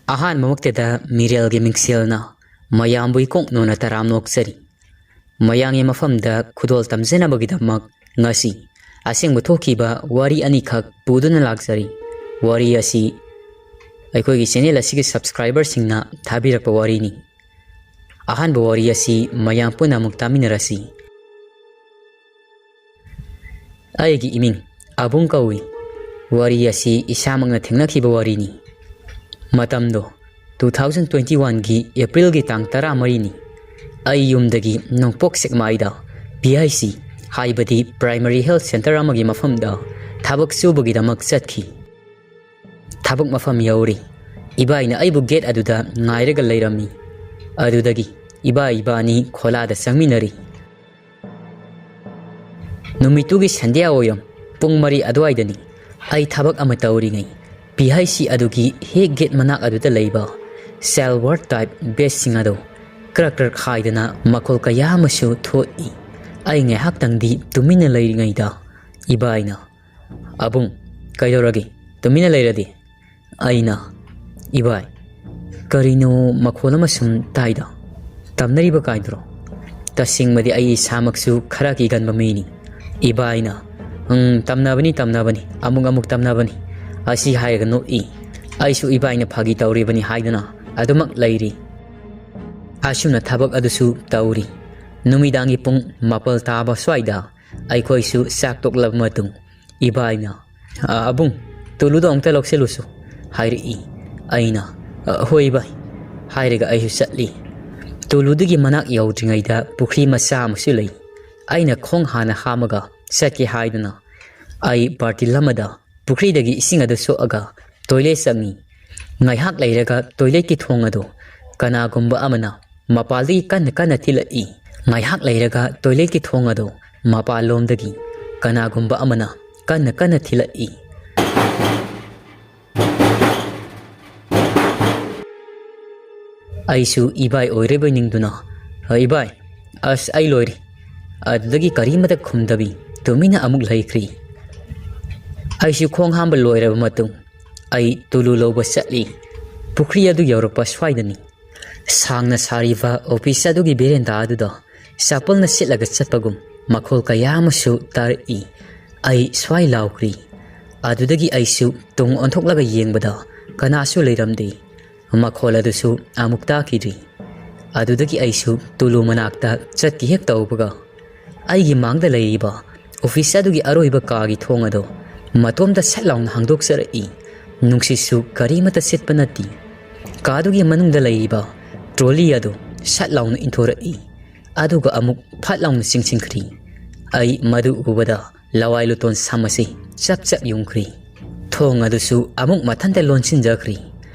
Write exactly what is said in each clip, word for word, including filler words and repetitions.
ꯑꯍꯥꯟꯕꯃꯛꯇꯗ ꯃꯤꯔꯦꯜꯒꯤ ꯃꯤꯡꯁꯦꯜꯅ ꯃꯌꯥꯝꯕꯨ ꯏꯀꯣꯛ ꯅꯣꯟꯅ ꯇꯔꯥꯝ ꯅꯣꯛꯆꯔꯤ꯫ ꯃꯌꯥꯝꯒꯤ ꯃꯐꯝꯗ ꯈꯨꯗꯣꯜ ꯇꯝꯖꯅꯕꯒꯤꯗꯃꯛ ꯉꯁꯤ ꯑꯁꯦꯡꯕ ꯊꯣꯛꯈꯤꯕ ꯋꯥꯔꯤ ꯑꯅꯤꯈꯛ ꯄꯨꯗꯨꯅ ꯂꯥꯛꯆꯔꯤ꯫ ꯋꯥꯔꯤ ꯑꯁꯤ ꯑꯩꯈꯣꯏꯒꯤ ꯆꯦꯅꯦꯜ ꯑꯁꯤꯒꯤ ꯁꯕꯁꯀ꯭ꯔꯥꯏꯕꯔꯁꯤꯡꯅ ꯊꯥꯕꯤꯔꯛꯄ ꯋꯥꯔꯤꯅꯤ꯫ ꯑꯍꯥꯟꯕ ꯋꯥꯔꯤ ꯑꯁꯤ ꯃꯌꯥꯝ ꯄꯨꯟꯅ ꯑꯃꯨꯛ ꯇꯥꯃꯤꯟꯅꯔꯁꯤ꯫ ꯑꯩꯒꯤ ꯏꯃꯤꯡ ꯑꯕꯨꯡ ꯀꯧꯏ꯫ ꯋꯥꯔꯤ ꯑꯁꯤ ꯏꯁꯥꯃꯛꯅ ꯊꯦꯡꯅꯈꯤꯕ ꯋꯥꯔꯤꯅꯤ꯫ ꯃꯇꯝꯗꯣ two thousand twenty one ꯒꯤ April ꯒꯤ ꯇꯥꯡ ꯇꯔꯥꯃꯔꯤꯅꯤ꯫ ꯑꯩ ꯌꯨꯝꯗꯒꯤ ꯅꯣꯡꯄꯣꯛ ꯁꯦꯛꯃꯥꯏꯗ P H C, ꯍꯥꯏꯕꯗꯤ Primary Health Centre ꯑꯃꯒꯤ ꯃꯐꯝꯗ ꯊꯕꯛ ꯁꯨꯕꯒꯤꯗꯃꯛ ꯆꯠꯈꯤ꯫ ꯊꯕꯛ ꯃꯐꯝ ꯌꯧꯔꯤ꯫ ꯏꯕꯥꯏꯅ ꯑꯩꯕꯨ gate ꯑꯗꯨꯗ ꯉꯥꯏꯔꯒ ꯂꯩꯔꯝꯃꯤ꯫ ꯑꯗꯨꯗꯒꯤ ꯏꯕꯥꯏ ꯏꯕꯥꯅꯤ ꯈꯣꯂꯥꯗ ꯆꯪꯃꯤꯟꯅꯔꯤ꯫ ꯅꯨꯃꯤꯠꯇꯨꯒꯤ ꯁꯟꯙ꯭ꯌꯥ ꯋꯥꯏꯔꯝ ꯄꯨꯡ ꯃꯔꯤ ꯑꯗꯨꯋꯥꯏꯗꯅꯤ꯫ ꯑꯩ ꯊꯕꯛ ꯑꯃ ꯇꯧꯔꯤꯉꯩ P H C ꯑꯗꯨꯒꯤ ꯍꯦꯛ gate ꯃꯅꯥꯛ ꯑꯗꯨꯗ ꯂꯩꯕ cell ward type bed ꯁꯤꯡ ꯑꯗꯨ ꯀ꯭ꯔꯛ ꯀ꯭ꯔꯛ ꯍꯥꯏꯗꯅ ꯃꯈꯣꯜ ꯀꯌꯥ ꯑꯃꯁꯨ ꯊꯣꯛꯏ꯫ ꯑꯩ ꯉꯥꯏꯍꯥꯛꯇꯪꯗꯤ ꯇꯨꯃꯤꯟꯅ ꯂꯩꯔꯤꯉꯩꯗ ꯏꯕꯥꯏꯅ, "ꯑꯕꯨꯡ, ꯀꯩꯗꯧꯔꯒꯦ? ꯇꯨꯃꯤꯟꯅ ꯂꯩꯔꯗꯤ?" ꯑꯩꯅ, "ꯏꯕꯥꯏ, ꯀꯔꯤꯅꯣ ꯃꯈꯣꯜ ꯑꯃ ꯁꯨꯝ ꯇꯥꯏꯗ? ꯇꯝꯅꯔꯤꯕ ꯀꯥꯏꯗꯨꯔꯣ?" ꯇꯁꯦꯡꯕꯗꯤ ꯑꯩ ꯏꯁꯥꯃꯛꯁꯨ ꯈꯔ ꯀꯤꯒꯟꯕ ꯃꯤꯅꯤ꯫ ꯏꯕꯥꯏꯅ, "ꯎꯝ, ꯇꯝꯅꯕꯅꯤ, ꯇꯝꯅꯕꯅꯤ, ꯑꯃꯨꯛ ꯑꯃꯨꯛ ꯇꯝꯅꯕꯅꯤ," ꯑꯁꯤ ꯍꯥꯏꯔꯒ ꯅꯣꯛꯏ꯫ ꯑꯩꯁꯨ ꯏꯕꯥꯏꯅ ꯐꯥꯒꯤ ꯇꯧꯔꯤꯕꯅꯤ ꯍꯥꯏꯗꯨꯅ ꯑꯗꯨꯃꯛ ꯂꯩꯔꯤ꯫ ꯑꯁꯨꯝꯅ ꯊꯕꯛ ꯑꯗꯨꯁꯨ ꯇꯧꯔꯤ꯫ ꯅꯨꯃꯤꯗꯥꯡꯒꯤ ꯄꯨꯡ ꯃꯥꯄꯜ ꯇꯥꯕ ꯁ꯭ꯋꯥꯏꯗ ꯑꯩꯈꯣꯏꯁꯨ ꯆꯥꯛ ꯇꯣꯛꯂꯕ ꯃꯇꯨꯡ ꯏꯕꯥꯏꯅ, "ꯑ, ꯑꯕꯨꯡ, ꯇꯨꯂꯨꯗꯣ ꯑꯃꯨꯛꯇ ꯂꯧꯁꯤꯜꯂꯨꯁꯨ," ꯍꯥꯏꯔꯛꯏ꯫ ꯑꯩꯅ, "ꯑ, ꯍꯣꯏ ꯏꯕꯥꯏ," ꯍꯥꯏꯔꯒ ꯑꯩꯁꯨ ꯆꯠꯂꯤ꯫ ꯇꯨꯂꯨꯗꯨꯒꯤ ꯃꯅꯥꯛ ꯌꯧꯗ꯭ꯔꯤꯉꯩꯗ ꯄꯨꯈ꯭ꯔꯤ ꯃꯆꯥ ꯑꯃꯁꯨ ꯂꯩ꯫ ꯑꯩꯅ ꯈꯣꯡ ꯍꯥꯟꯅ ꯍꯥꯝꯃꯒ ꯆꯠꯀꯦ ꯍꯥꯏꯗꯨꯅ ꯑꯩ ꯕꯥꯔꯇꯤꯜ ꯑꯃꯗ ꯄꯨꯈ꯭ꯔꯤꯗꯒꯤ ꯏꯁꯤꯡ ꯑꯗꯨ ꯁꯣꯛꯑꯒ toilet ꯆꯪꯉꯤ꯫ ꯉꯥꯏꯍꯥꯛ ꯂꯩꯔꯒ toilet ꯀꯤ ꯊꯣꯡ ꯑꯗꯨ ꯀꯅꯥꯒꯨꯝꯕ ꯑꯃꯅ ꯃꯄꯥꯜꯗꯒꯤ ꯀꯟꯅ ꯀꯟꯅ ꯊꯤꯜꯂꯛꯏ꯫ ꯉꯥꯏꯍꯥꯛ ꯂꯩꯔꯒ toilet ꯀꯤ ꯊꯣꯡ ꯑꯗꯨ ꯃꯄꯥꯟꯂꯣꯝꯗꯒꯤ ꯀꯅꯥꯒꯨꯝꯕ ꯑꯃꯅ ꯀꯟꯅ ꯀꯟꯅ ꯊꯤꯜꯂꯛꯏ꯫ ꯑꯩꯁꯨ ꯏꯕꯥꯏ ꯑꯣꯏꯔꯕꯣꯏ ꯅꯤꯡꯗꯨꯅ, "ꯍ, ꯏꯕꯥꯏ, ꯑꯁ, ꯑꯩ ꯂꯣꯏꯔꯦ꯫" ꯑꯗꯨꯗꯒꯤ ꯀꯔꯤꯃꯇ ꯈꯨꯝꯗꯕꯤ ꯇꯨꯃꯤꯟꯅ ꯑꯃꯨꯛ ꯂꯩꯈ꯭ꯔꯤ꯫ ꯑꯩꯁꯨ ꯈꯣꯡ ꯍꯥꯝꯕ ꯂꯣꯏꯔꯕ ꯃꯇꯨꯡ ꯑꯩ ꯇꯨꯂꯨ ꯂꯧꯕ ꯆꯠꯂꯤ꯫ ꯄꯨꯈ꯭ꯔꯤ ꯑꯗꯨ ꯌꯧꯔꯛꯄ ꯁ꯭ꯋꯥꯏꯗꯅꯤ꯫ ꯁꯥꯡꯅ ꯁꯥꯔꯤꯕ ꯑꯣꯐꯤꯁ ꯑꯗꯨꯒꯤ ꯕꯦꯔꯦꯟꯗꯥ ꯑꯗꯨꯗ ꯆꯥꯄꯜꯅ ꯁꯤꯠꯂꯒ ꯆꯠꯄꯒꯨꯝ ꯃꯈꯣꯜ ꯀꯌꯥ ꯑꯃꯁꯨ ꯇꯥꯔꯛꯏ꯫ ꯑꯩ ꯁ꯭ꯋꯥꯏ ꯂꯥꯎꯈ꯭ꯔꯤ꯫ ꯑꯗꯨꯗꯒꯤ ꯑꯩꯁꯨ ꯇꯨꯡ ꯑꯣꯟꯊꯣꯛꯂꯒ ꯌꯦꯡꯕꯗ ꯀꯅꯥꯁꯨ ꯂꯩꯔꯝꯗꯦ꯫ ꯃꯈꯣꯜ ꯑꯗꯨꯁꯨ ꯑꯃꯨꯛ ꯇꯥꯈꯤꯗ꯭ꯔꯤ꯫ ꯑꯗꯨꯗꯒꯤ ꯑꯩꯁꯨ ꯇꯨꯂꯨ ꯃꯅꯥꯛꯇ ꯆꯠꯀꯦ ꯍꯦꯛ ꯇꯧꯕꯒ, ꯑꯩꯒꯤ ꯃꯥꯡꯗ ꯂꯩꯔꯤꯕ ꯑꯣꯐꯤꯁ ꯑꯗꯨꯒꯤ ꯑꯔꯣꯏꯕ ꯀꯥꯒꯤ ꯊꯣꯡ ꯑꯗꯨ ꯃꯇꯣꯝꯇ ꯁꯠ ꯂꯥꯎꯅ ꯍꯥꯡꯗꯣꯛꯆꯔꯛꯏ꯫ ꯅꯨꯡꯁꯤꯠꯁꯨ ꯀꯔꯤꯃꯠꯇ ꯁꯤꯠꯄ ꯅꯠꯇꯦ꯫ ꯀꯥꯗꯨꯒꯤ ꯃꯅꯨꯡꯗ ꯂꯩꯔꯤꯕ ꯇ꯭ꯔꯣꯂꯤ ꯑꯗꯨ ꯁꯠ ꯂꯥꯎꯅ ꯏꯟꯊꯣꯔꯛꯏ, ꯑꯗꯨꯒ ꯑꯃꯨꯛ ꯐꯠ ꯂꯥꯎꯅ ꯆꯤꯡꯁꯤꯟꯈ꯭ꯔꯤ꯫ ꯑꯩ ꯃꯗꯨ ꯎꯕꯗ ꯂꯋꯥꯏ ꯂꯨꯇꯣꯟ ꯁꯝ ꯑꯁꯤ ꯆꯞ ꯆꯞ ꯌꯨꯡꯈ꯭ꯔꯤ꯫ ꯊꯣꯡ ꯑꯗꯨꯁꯨ ꯑꯃꯨꯛ ꯃꯊꯟꯇ ꯂꯣꯟꯁꯤꯟꯖꯈ꯭ꯔꯤ꯫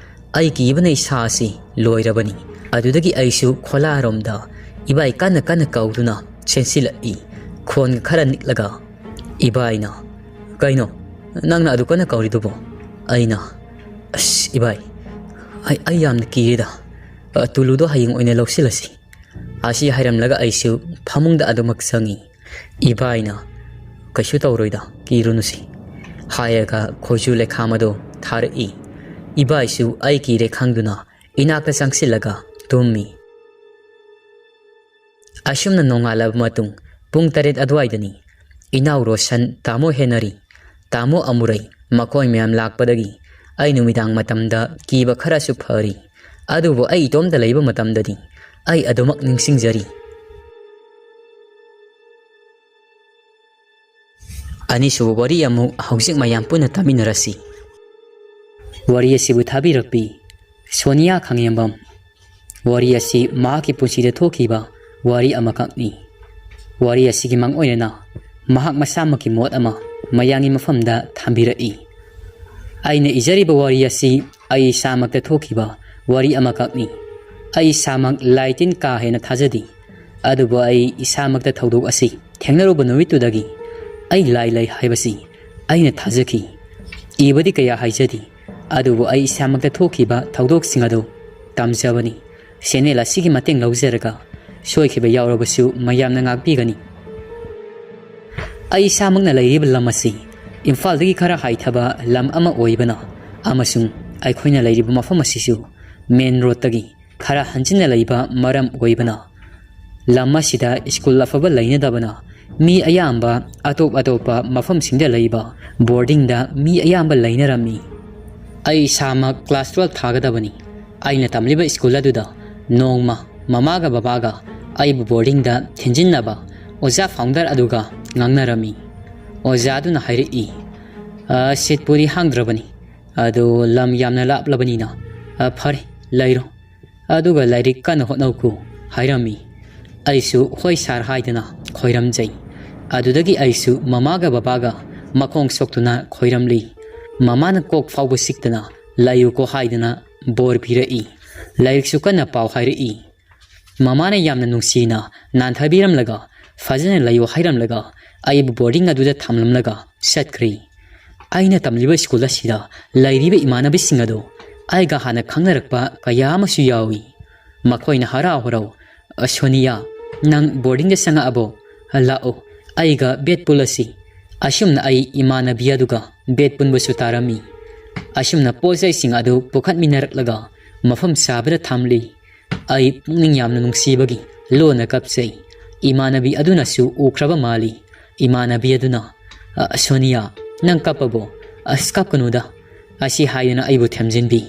ꯑꯩ ꯀꯤꯕꯅ ꯏꯁꯥ ꯑꯁꯤ ꯂꯣꯏꯔꯕꯅꯤ꯫ ꯑꯗꯨꯗꯒꯤ ꯑꯩꯁꯨ ꯈꯣꯂꯥꯔꯣꯝꯗ ꯏꯕꯥꯏ ꯀꯟꯅ ꯀꯟꯅ ꯀꯧꯗꯨꯅ ꯆꯦꯟꯁꯤꯜꯂꯛꯏ꯫ ꯈꯣꯟꯒ ꯈꯔ ꯅꯤꯛꯂꯒ ꯏꯕꯥꯏꯅ, "ꯀꯩꯅꯣ ꯅꯪꯅ ꯑꯗꯨ ꯀꯟꯅ ꯀꯧꯔꯤꯗꯨꯕꯣ?" ꯑꯩꯅ, "ꯑꯁ ꯏꯕꯥꯏ, ꯑꯩ, ꯑꯩ ꯌꯥꯝꯅ ꯀꯤꯔꯦꯗ꯫ ꯑ, ꯇꯨꯂꯨꯗꯣ ꯍꯌꯦꯡ ꯑꯣꯏꯅ ꯂꯧꯁꯤꯜꯂꯁꯤ"꯫ ꯑꯁꯤ ꯍꯥꯏꯔꯝꯂꯒ ꯑꯩꯁꯨ ꯐꯃꯨꯡꯗ ꯑꯗꯨꯃꯛ ꯆꯪꯉꯤ꯫ ꯏꯕꯥꯏꯅ, "ꯀꯩꯁꯨ ꯇꯧꯔꯣꯏꯗ, ꯀꯤꯔꯨꯅꯨꯁꯤ" ꯍꯥꯏꯔꯒ ꯈꯣꯏꯖꯨ ꯂꯩꯈꯥꯝ ꯑꯗꯨ ꯊꯥꯔꯛꯏ꯫ ꯏꯕꯥꯏꯁꯨ ꯑꯩ ꯀꯤꯔꯦ ꯈꯪꯗꯨꯅ ꯏꯅꯥꯛꯇ ꯆꯪꯁꯤꯜꯂꯒ ꯇꯨꯝꯃꯤ꯫ ꯑꯁꯨꯝꯅ ꯅꯣꯡꯉꯥꯜꯂꯕ ꯃꯇꯨꯡ ꯄꯨꯡ ꯇꯔꯦꯠ ꯑꯗꯨꯋꯥꯏꯗꯅꯤ꯫ ꯏꯅꯥꯎ ꯔꯣꯁꯟ, ꯇꯥꯃꯣ ꯍꯦꯅꯔꯤ, ꯇꯥꯃꯣ ꯑꯃꯨꯔꯩ, ꯃꯈꯣꯏ ꯃꯌꯥꯝ ꯂꯥꯛꯄꯗꯒꯤ ꯑꯩ ꯅꯨꯃꯤꯗꯥꯡ ꯃꯇꯝꯗ ꯀꯤꯕ ꯈꯔꯁꯨ ꯐꯔꯤ꯫ ꯑꯗꯨꯕꯨ ꯑꯩ ꯏꯇꯣꯝꯇ ꯂꯩꯕ ꯃꯇꯝꯗꯗꯤ ꯑꯩ ꯑꯗꯨꯃꯛ ꯅꯤꯡꯁꯤꯡꯖꯔꯤ꯫ ꯑꯅꯤꯁꯨꯕ ꯋꯥꯔꯤ ꯑꯃꯨꯛ ꯍꯧꯖꯤꯛ ꯃꯌꯥꯝ ꯄꯨꯟꯅ ꯇꯥꯃꯤꯟꯅꯔꯁꯤ꯫ ꯋꯥꯔꯤ ꯑꯁꯤꯕꯨ ꯊꯥꯕꯤꯔꯛꯄꯤ ꯁꯣꯅꯤꯌꯥ ꯈꯥꯉꯦꯝꯕꯝ꯫ ꯋꯥꯔꯤ ꯑꯁꯤ ꯃꯍꯥꯛꯀꯤ ꯄꯨꯟꯁꯤꯗ ꯊꯣꯛꯈꯤꯕ ꯋꯥꯔꯤ ꯑꯃꯈꯛꯅꯤ꯫ ꯋꯥꯔꯤ ꯑꯁꯤꯒꯤ ꯃꯥꯡ ꯑꯣꯏꯅꯅ ꯃꯍꯥꯛ ꯃꯁꯥꯃꯛꯀꯤ ꯃꯣꯠ ꯑꯃ ꯃꯌꯥꯝꯒꯤ ꯃꯐꯝꯗ ꯊꯝꯕꯤꯔꯛꯏ꯫ ꯑꯩꯅ ꯏꯖꯔꯤꯕ ꯋꯥꯔꯤ ꯑꯁꯤ ꯑꯩ ꯏꯁꯥꯃꯛꯇ ꯊꯣꯛꯈꯤꯕ ꯋꯥꯔꯤ ꯑꯃꯈꯛꯅꯤ꯫ ꯑꯩ ꯏꯁꯥꯃꯛ ꯂꯥꯏ ꯇꯤꯟ ꯀꯥ ꯍꯦꯟꯅ ꯊꯥꯖꯗꯦ, ꯑꯗꯨꯕꯨ ꯑꯩ ꯏꯁꯥꯃꯛꯇ ꯊꯧꯗꯣꯛ ꯑꯁꯤ ꯊꯦꯡꯅꯔꯨꯕ ꯅꯨꯃꯤꯠꯇꯨꯗꯒꯤ ꯑꯩ ꯂꯥꯏ ꯂꯩ ꯍꯥꯏꯕꯁꯤ ꯑꯩꯅ ꯊꯥꯖꯈꯤ꯫ ꯏꯕꯗꯤ ꯀꯌꯥ ꯍꯩꯖꯗꯦ, ꯑꯗꯨꯕꯨ ꯑꯩ ꯏꯁꯥꯃꯛꯇ ꯊꯣꯛꯈꯤꯕ ꯊꯧꯗꯣꯛꯁꯤꯡ ꯑꯗꯨ ꯇꯝꯖꯕꯅꯤ꯫ ꯆꯦꯅꯦꯜ ꯑꯁꯤꯒꯤ ꯃꯇꯦꯡ ꯂꯧꯖꯔꯒ ꯁꯣꯏꯈꯤꯕ ꯌꯥꯎꯔꯕꯁꯨ ꯃꯌꯥꯝꯅ ꯉꯥꯛꯄꯤꯒꯅꯤ꯫ ꯑꯩ ꯏꯁꯥꯃꯛꯅ ꯂꯩꯔꯤꯕ ꯂꯝ ꯑꯁꯤ ꯏꯝꯐꯥꯜꯗꯒꯤ ꯈꯔ ꯍꯥꯏꯊꯕ ꯂꯝ ꯑꯃ ꯑꯣꯏꯕꯅ ꯑꯃꯁꯨꯡ ꯑꯩꯈꯣꯏꯅ ꯂꯩꯔꯤꯕ ꯃꯐꯝ ꯑꯁꯤꯁꯨ ꯃꯦꯟ ꯔꯣꯗꯇꯒꯤ ꯈꯔ ꯍꯟꯖꯤꯟꯅ ꯂꯩꯕ ꯃꯔꯝ ꯑꯣꯏꯕꯅ, ꯂꯝ ꯑꯁꯤꯗ ꯁ꯭ꯀꯨꯜ ꯑꯐꯕ ꯂꯩꯅꯗꯕꯅ, ꯃꯤ ꯑꯌꯥꯝꯕ ꯑꯇꯣꯞ ꯑꯇꯣꯞꯄ ꯃꯐꯝꯁꯤꯡꯗ ꯂꯩꯕ ꯕꯣꯔꯗꯤꯡꯗ ꯃꯤ ꯑꯌꯥꯝꯕ ꯂꯩꯅꯔꯝꯃꯤ꯫ ꯑꯩ ꯏꯁꯥꯃꯛ ꯀ꯭ꯂꯥꯁ ꯇꯨꯋꯦꯜꯐ ꯊꯥꯒꯗꯕꯅꯤ꯫ ꯑꯩꯅ ꯇꯝꯂꯤꯕ ꯁ꯭ꯀꯨꯜ ꯑꯗꯨꯗ ꯅꯣꯡꯃ ꯃꯃꯥꯒ ꯕꯕꯥꯒ ꯑꯩꯕꯨ ꯕꯣꯔꯗꯤꯡꯗ ꯊꯤꯟꯖꯤꯟꯅꯕ ꯑꯣꯖꯥ ꯐꯥꯎꯟꯗꯔ ꯑꯗꯨꯒ ꯉꯥꯡꯅꯔꯝꯃꯤ꯫ ꯑꯣꯖꯥ ꯑꯗꯨꯅ ꯍꯥꯏꯔꯛꯏ, "ꯑ, ꯁꯤꯠꯄꯨꯗꯤ ꯍꯥꯡꯗ꯭ꯔꯕꯅꯤ, ꯑꯗꯨ ꯂꯝ ꯌꯥꯝꯅ ꯂꯥꯞꯂꯕꯅꯤꯅ, ꯑ, ꯐꯔꯦ, ꯂꯩꯔꯣ꯫ ꯑꯗꯨꯒ ꯂꯥꯏꯔꯤꯛ ꯀꯟꯅ ꯍꯣꯠꯅꯧꯀꯣ," ꯍꯥꯏꯔꯝꯃꯤ꯫ ꯑꯩꯁꯨ "ꯍꯣꯏ ꯁꯥꯔ" ꯍꯥꯏꯗꯨꯅ ꯈꯣꯏꯔꯝꯖꯩ꯫ ꯑꯗꯨꯗꯒꯤ ꯑꯩꯁꯨ ꯃꯃꯥꯒ ꯕꯕꯥꯒ ꯃꯈꯣꯡ ꯁꯣꯛꯇꯨꯅ ꯈꯣꯏꯔꯝꯂꯤ꯫ ꯃꯃꯥꯅ ꯀꯣꯛ ꯐꯥꯎꯕ ꯆꯤꯛꯇꯅ "ꯂꯩꯌꯨꯀꯣ" ꯍꯥꯏꯗꯨꯅ ꯕꯣꯔ ꯄꯤꯔꯛꯏ꯫ "ꯂꯥꯏꯔꯤꯛꯁꯨ ꯀꯟꯅ ꯄꯥꯎ" ꯍꯥꯏꯔꯛꯏ꯫ ꯃꯃꯥꯅ ꯌꯥꯝꯅ ꯅꯨꯡꯁꯤꯅ ꯅꯥꯟꯊꯕꯤꯔꯝꯂꯒ, ꯐꯖꯅ ꯂꯩꯌꯨ ꯍꯥꯏꯔꯝꯂꯒ, ꯑꯩꯕꯨ ꯕꯣꯔꯗꯤꯡ ꯑꯗꯨꯗ ꯊꯝꯂꯝꯂꯒ ꯆꯠꯈ꯭ꯔꯦ꯫ ꯑꯩꯅ ꯇꯝꯂꯤꯕ ꯁ꯭ꯀꯨꯜ ꯑꯁꯤꯗ ꯂꯩꯔꯤꯕ ꯏꯃꯥꯟꯅꯕꯤꯁꯤꯡ ꯑꯗꯨ ꯑꯩꯒ ꯍꯥꯟꯅ ꯈꯪꯅꯔꯛꯄ ꯀꯌꯥ ꯑꯃꯁꯨ ꯌꯥꯎꯏ꯫ ꯃꯈꯣꯏꯅ ꯍꯔꯥꯎ ꯍꯔꯥꯎ, "ꯑ, ꯁꯣꯅꯤꯌꯥ, ꯅꯪ ꯕꯣꯔꯗꯤꯡꯗ ꯆꯪꯉꯛꯑꯕꯣ? ꯂꯥꯛꯑꯣ, ꯑꯩꯒ ꯕꯦꯗ ꯄꯨꯜꯂꯁꯤ꯫" ꯑꯁꯨꯝꯅ ꯑꯩ ꯏꯃꯥꯟꯅꯕꯤ ꯑꯗꯨꯒ ꯕꯦꯗ ꯄꯨꯟꯕꯁꯨ ꯇꯥꯔꯝꯃꯤ꯫ ꯑꯁꯨꯝꯅ ꯄꯣꯠ ꯆꯩꯁꯤꯡ ꯑꯗꯨ ꯄꯨꯈꯠꯃꯤꯟꯅꯔꯛꯂꯒ ꯃꯐꯝ ꯆꯥꯕꯗ ꯊꯝꯂꯤ꯫ ꯑꯩ ꯄꯨꯛꯅꯤꯡ ꯌꯥꯝꯅ ꯅꯨꯡꯁꯤꯕꯒꯤ ꯂꯣꯟꯅ ꯀꯞꯆꯩ꯫ ꯏꯃꯥꯟꯅꯕꯤ ꯑꯗꯨꯅꯁꯨ ꯎꯈ꯭ꯔꯕ ꯃꯥꯜꯂꯤ꯫ ꯏꯃꯥꯟꯅꯕꯤ ꯑꯗꯨꯅ, "ꯑ, ꯁꯣꯅꯤꯌꯥ, ꯅꯪ ꯀꯞꯄꯕꯣ? ꯑꯁ, ꯀꯞꯀꯅꯨꯗ," ꯑꯁꯤ ꯍꯥꯏꯗꯨꯅ ꯑꯩꯕꯨ ꯊꯦꯝꯖꯤꯟꯕꯤ꯫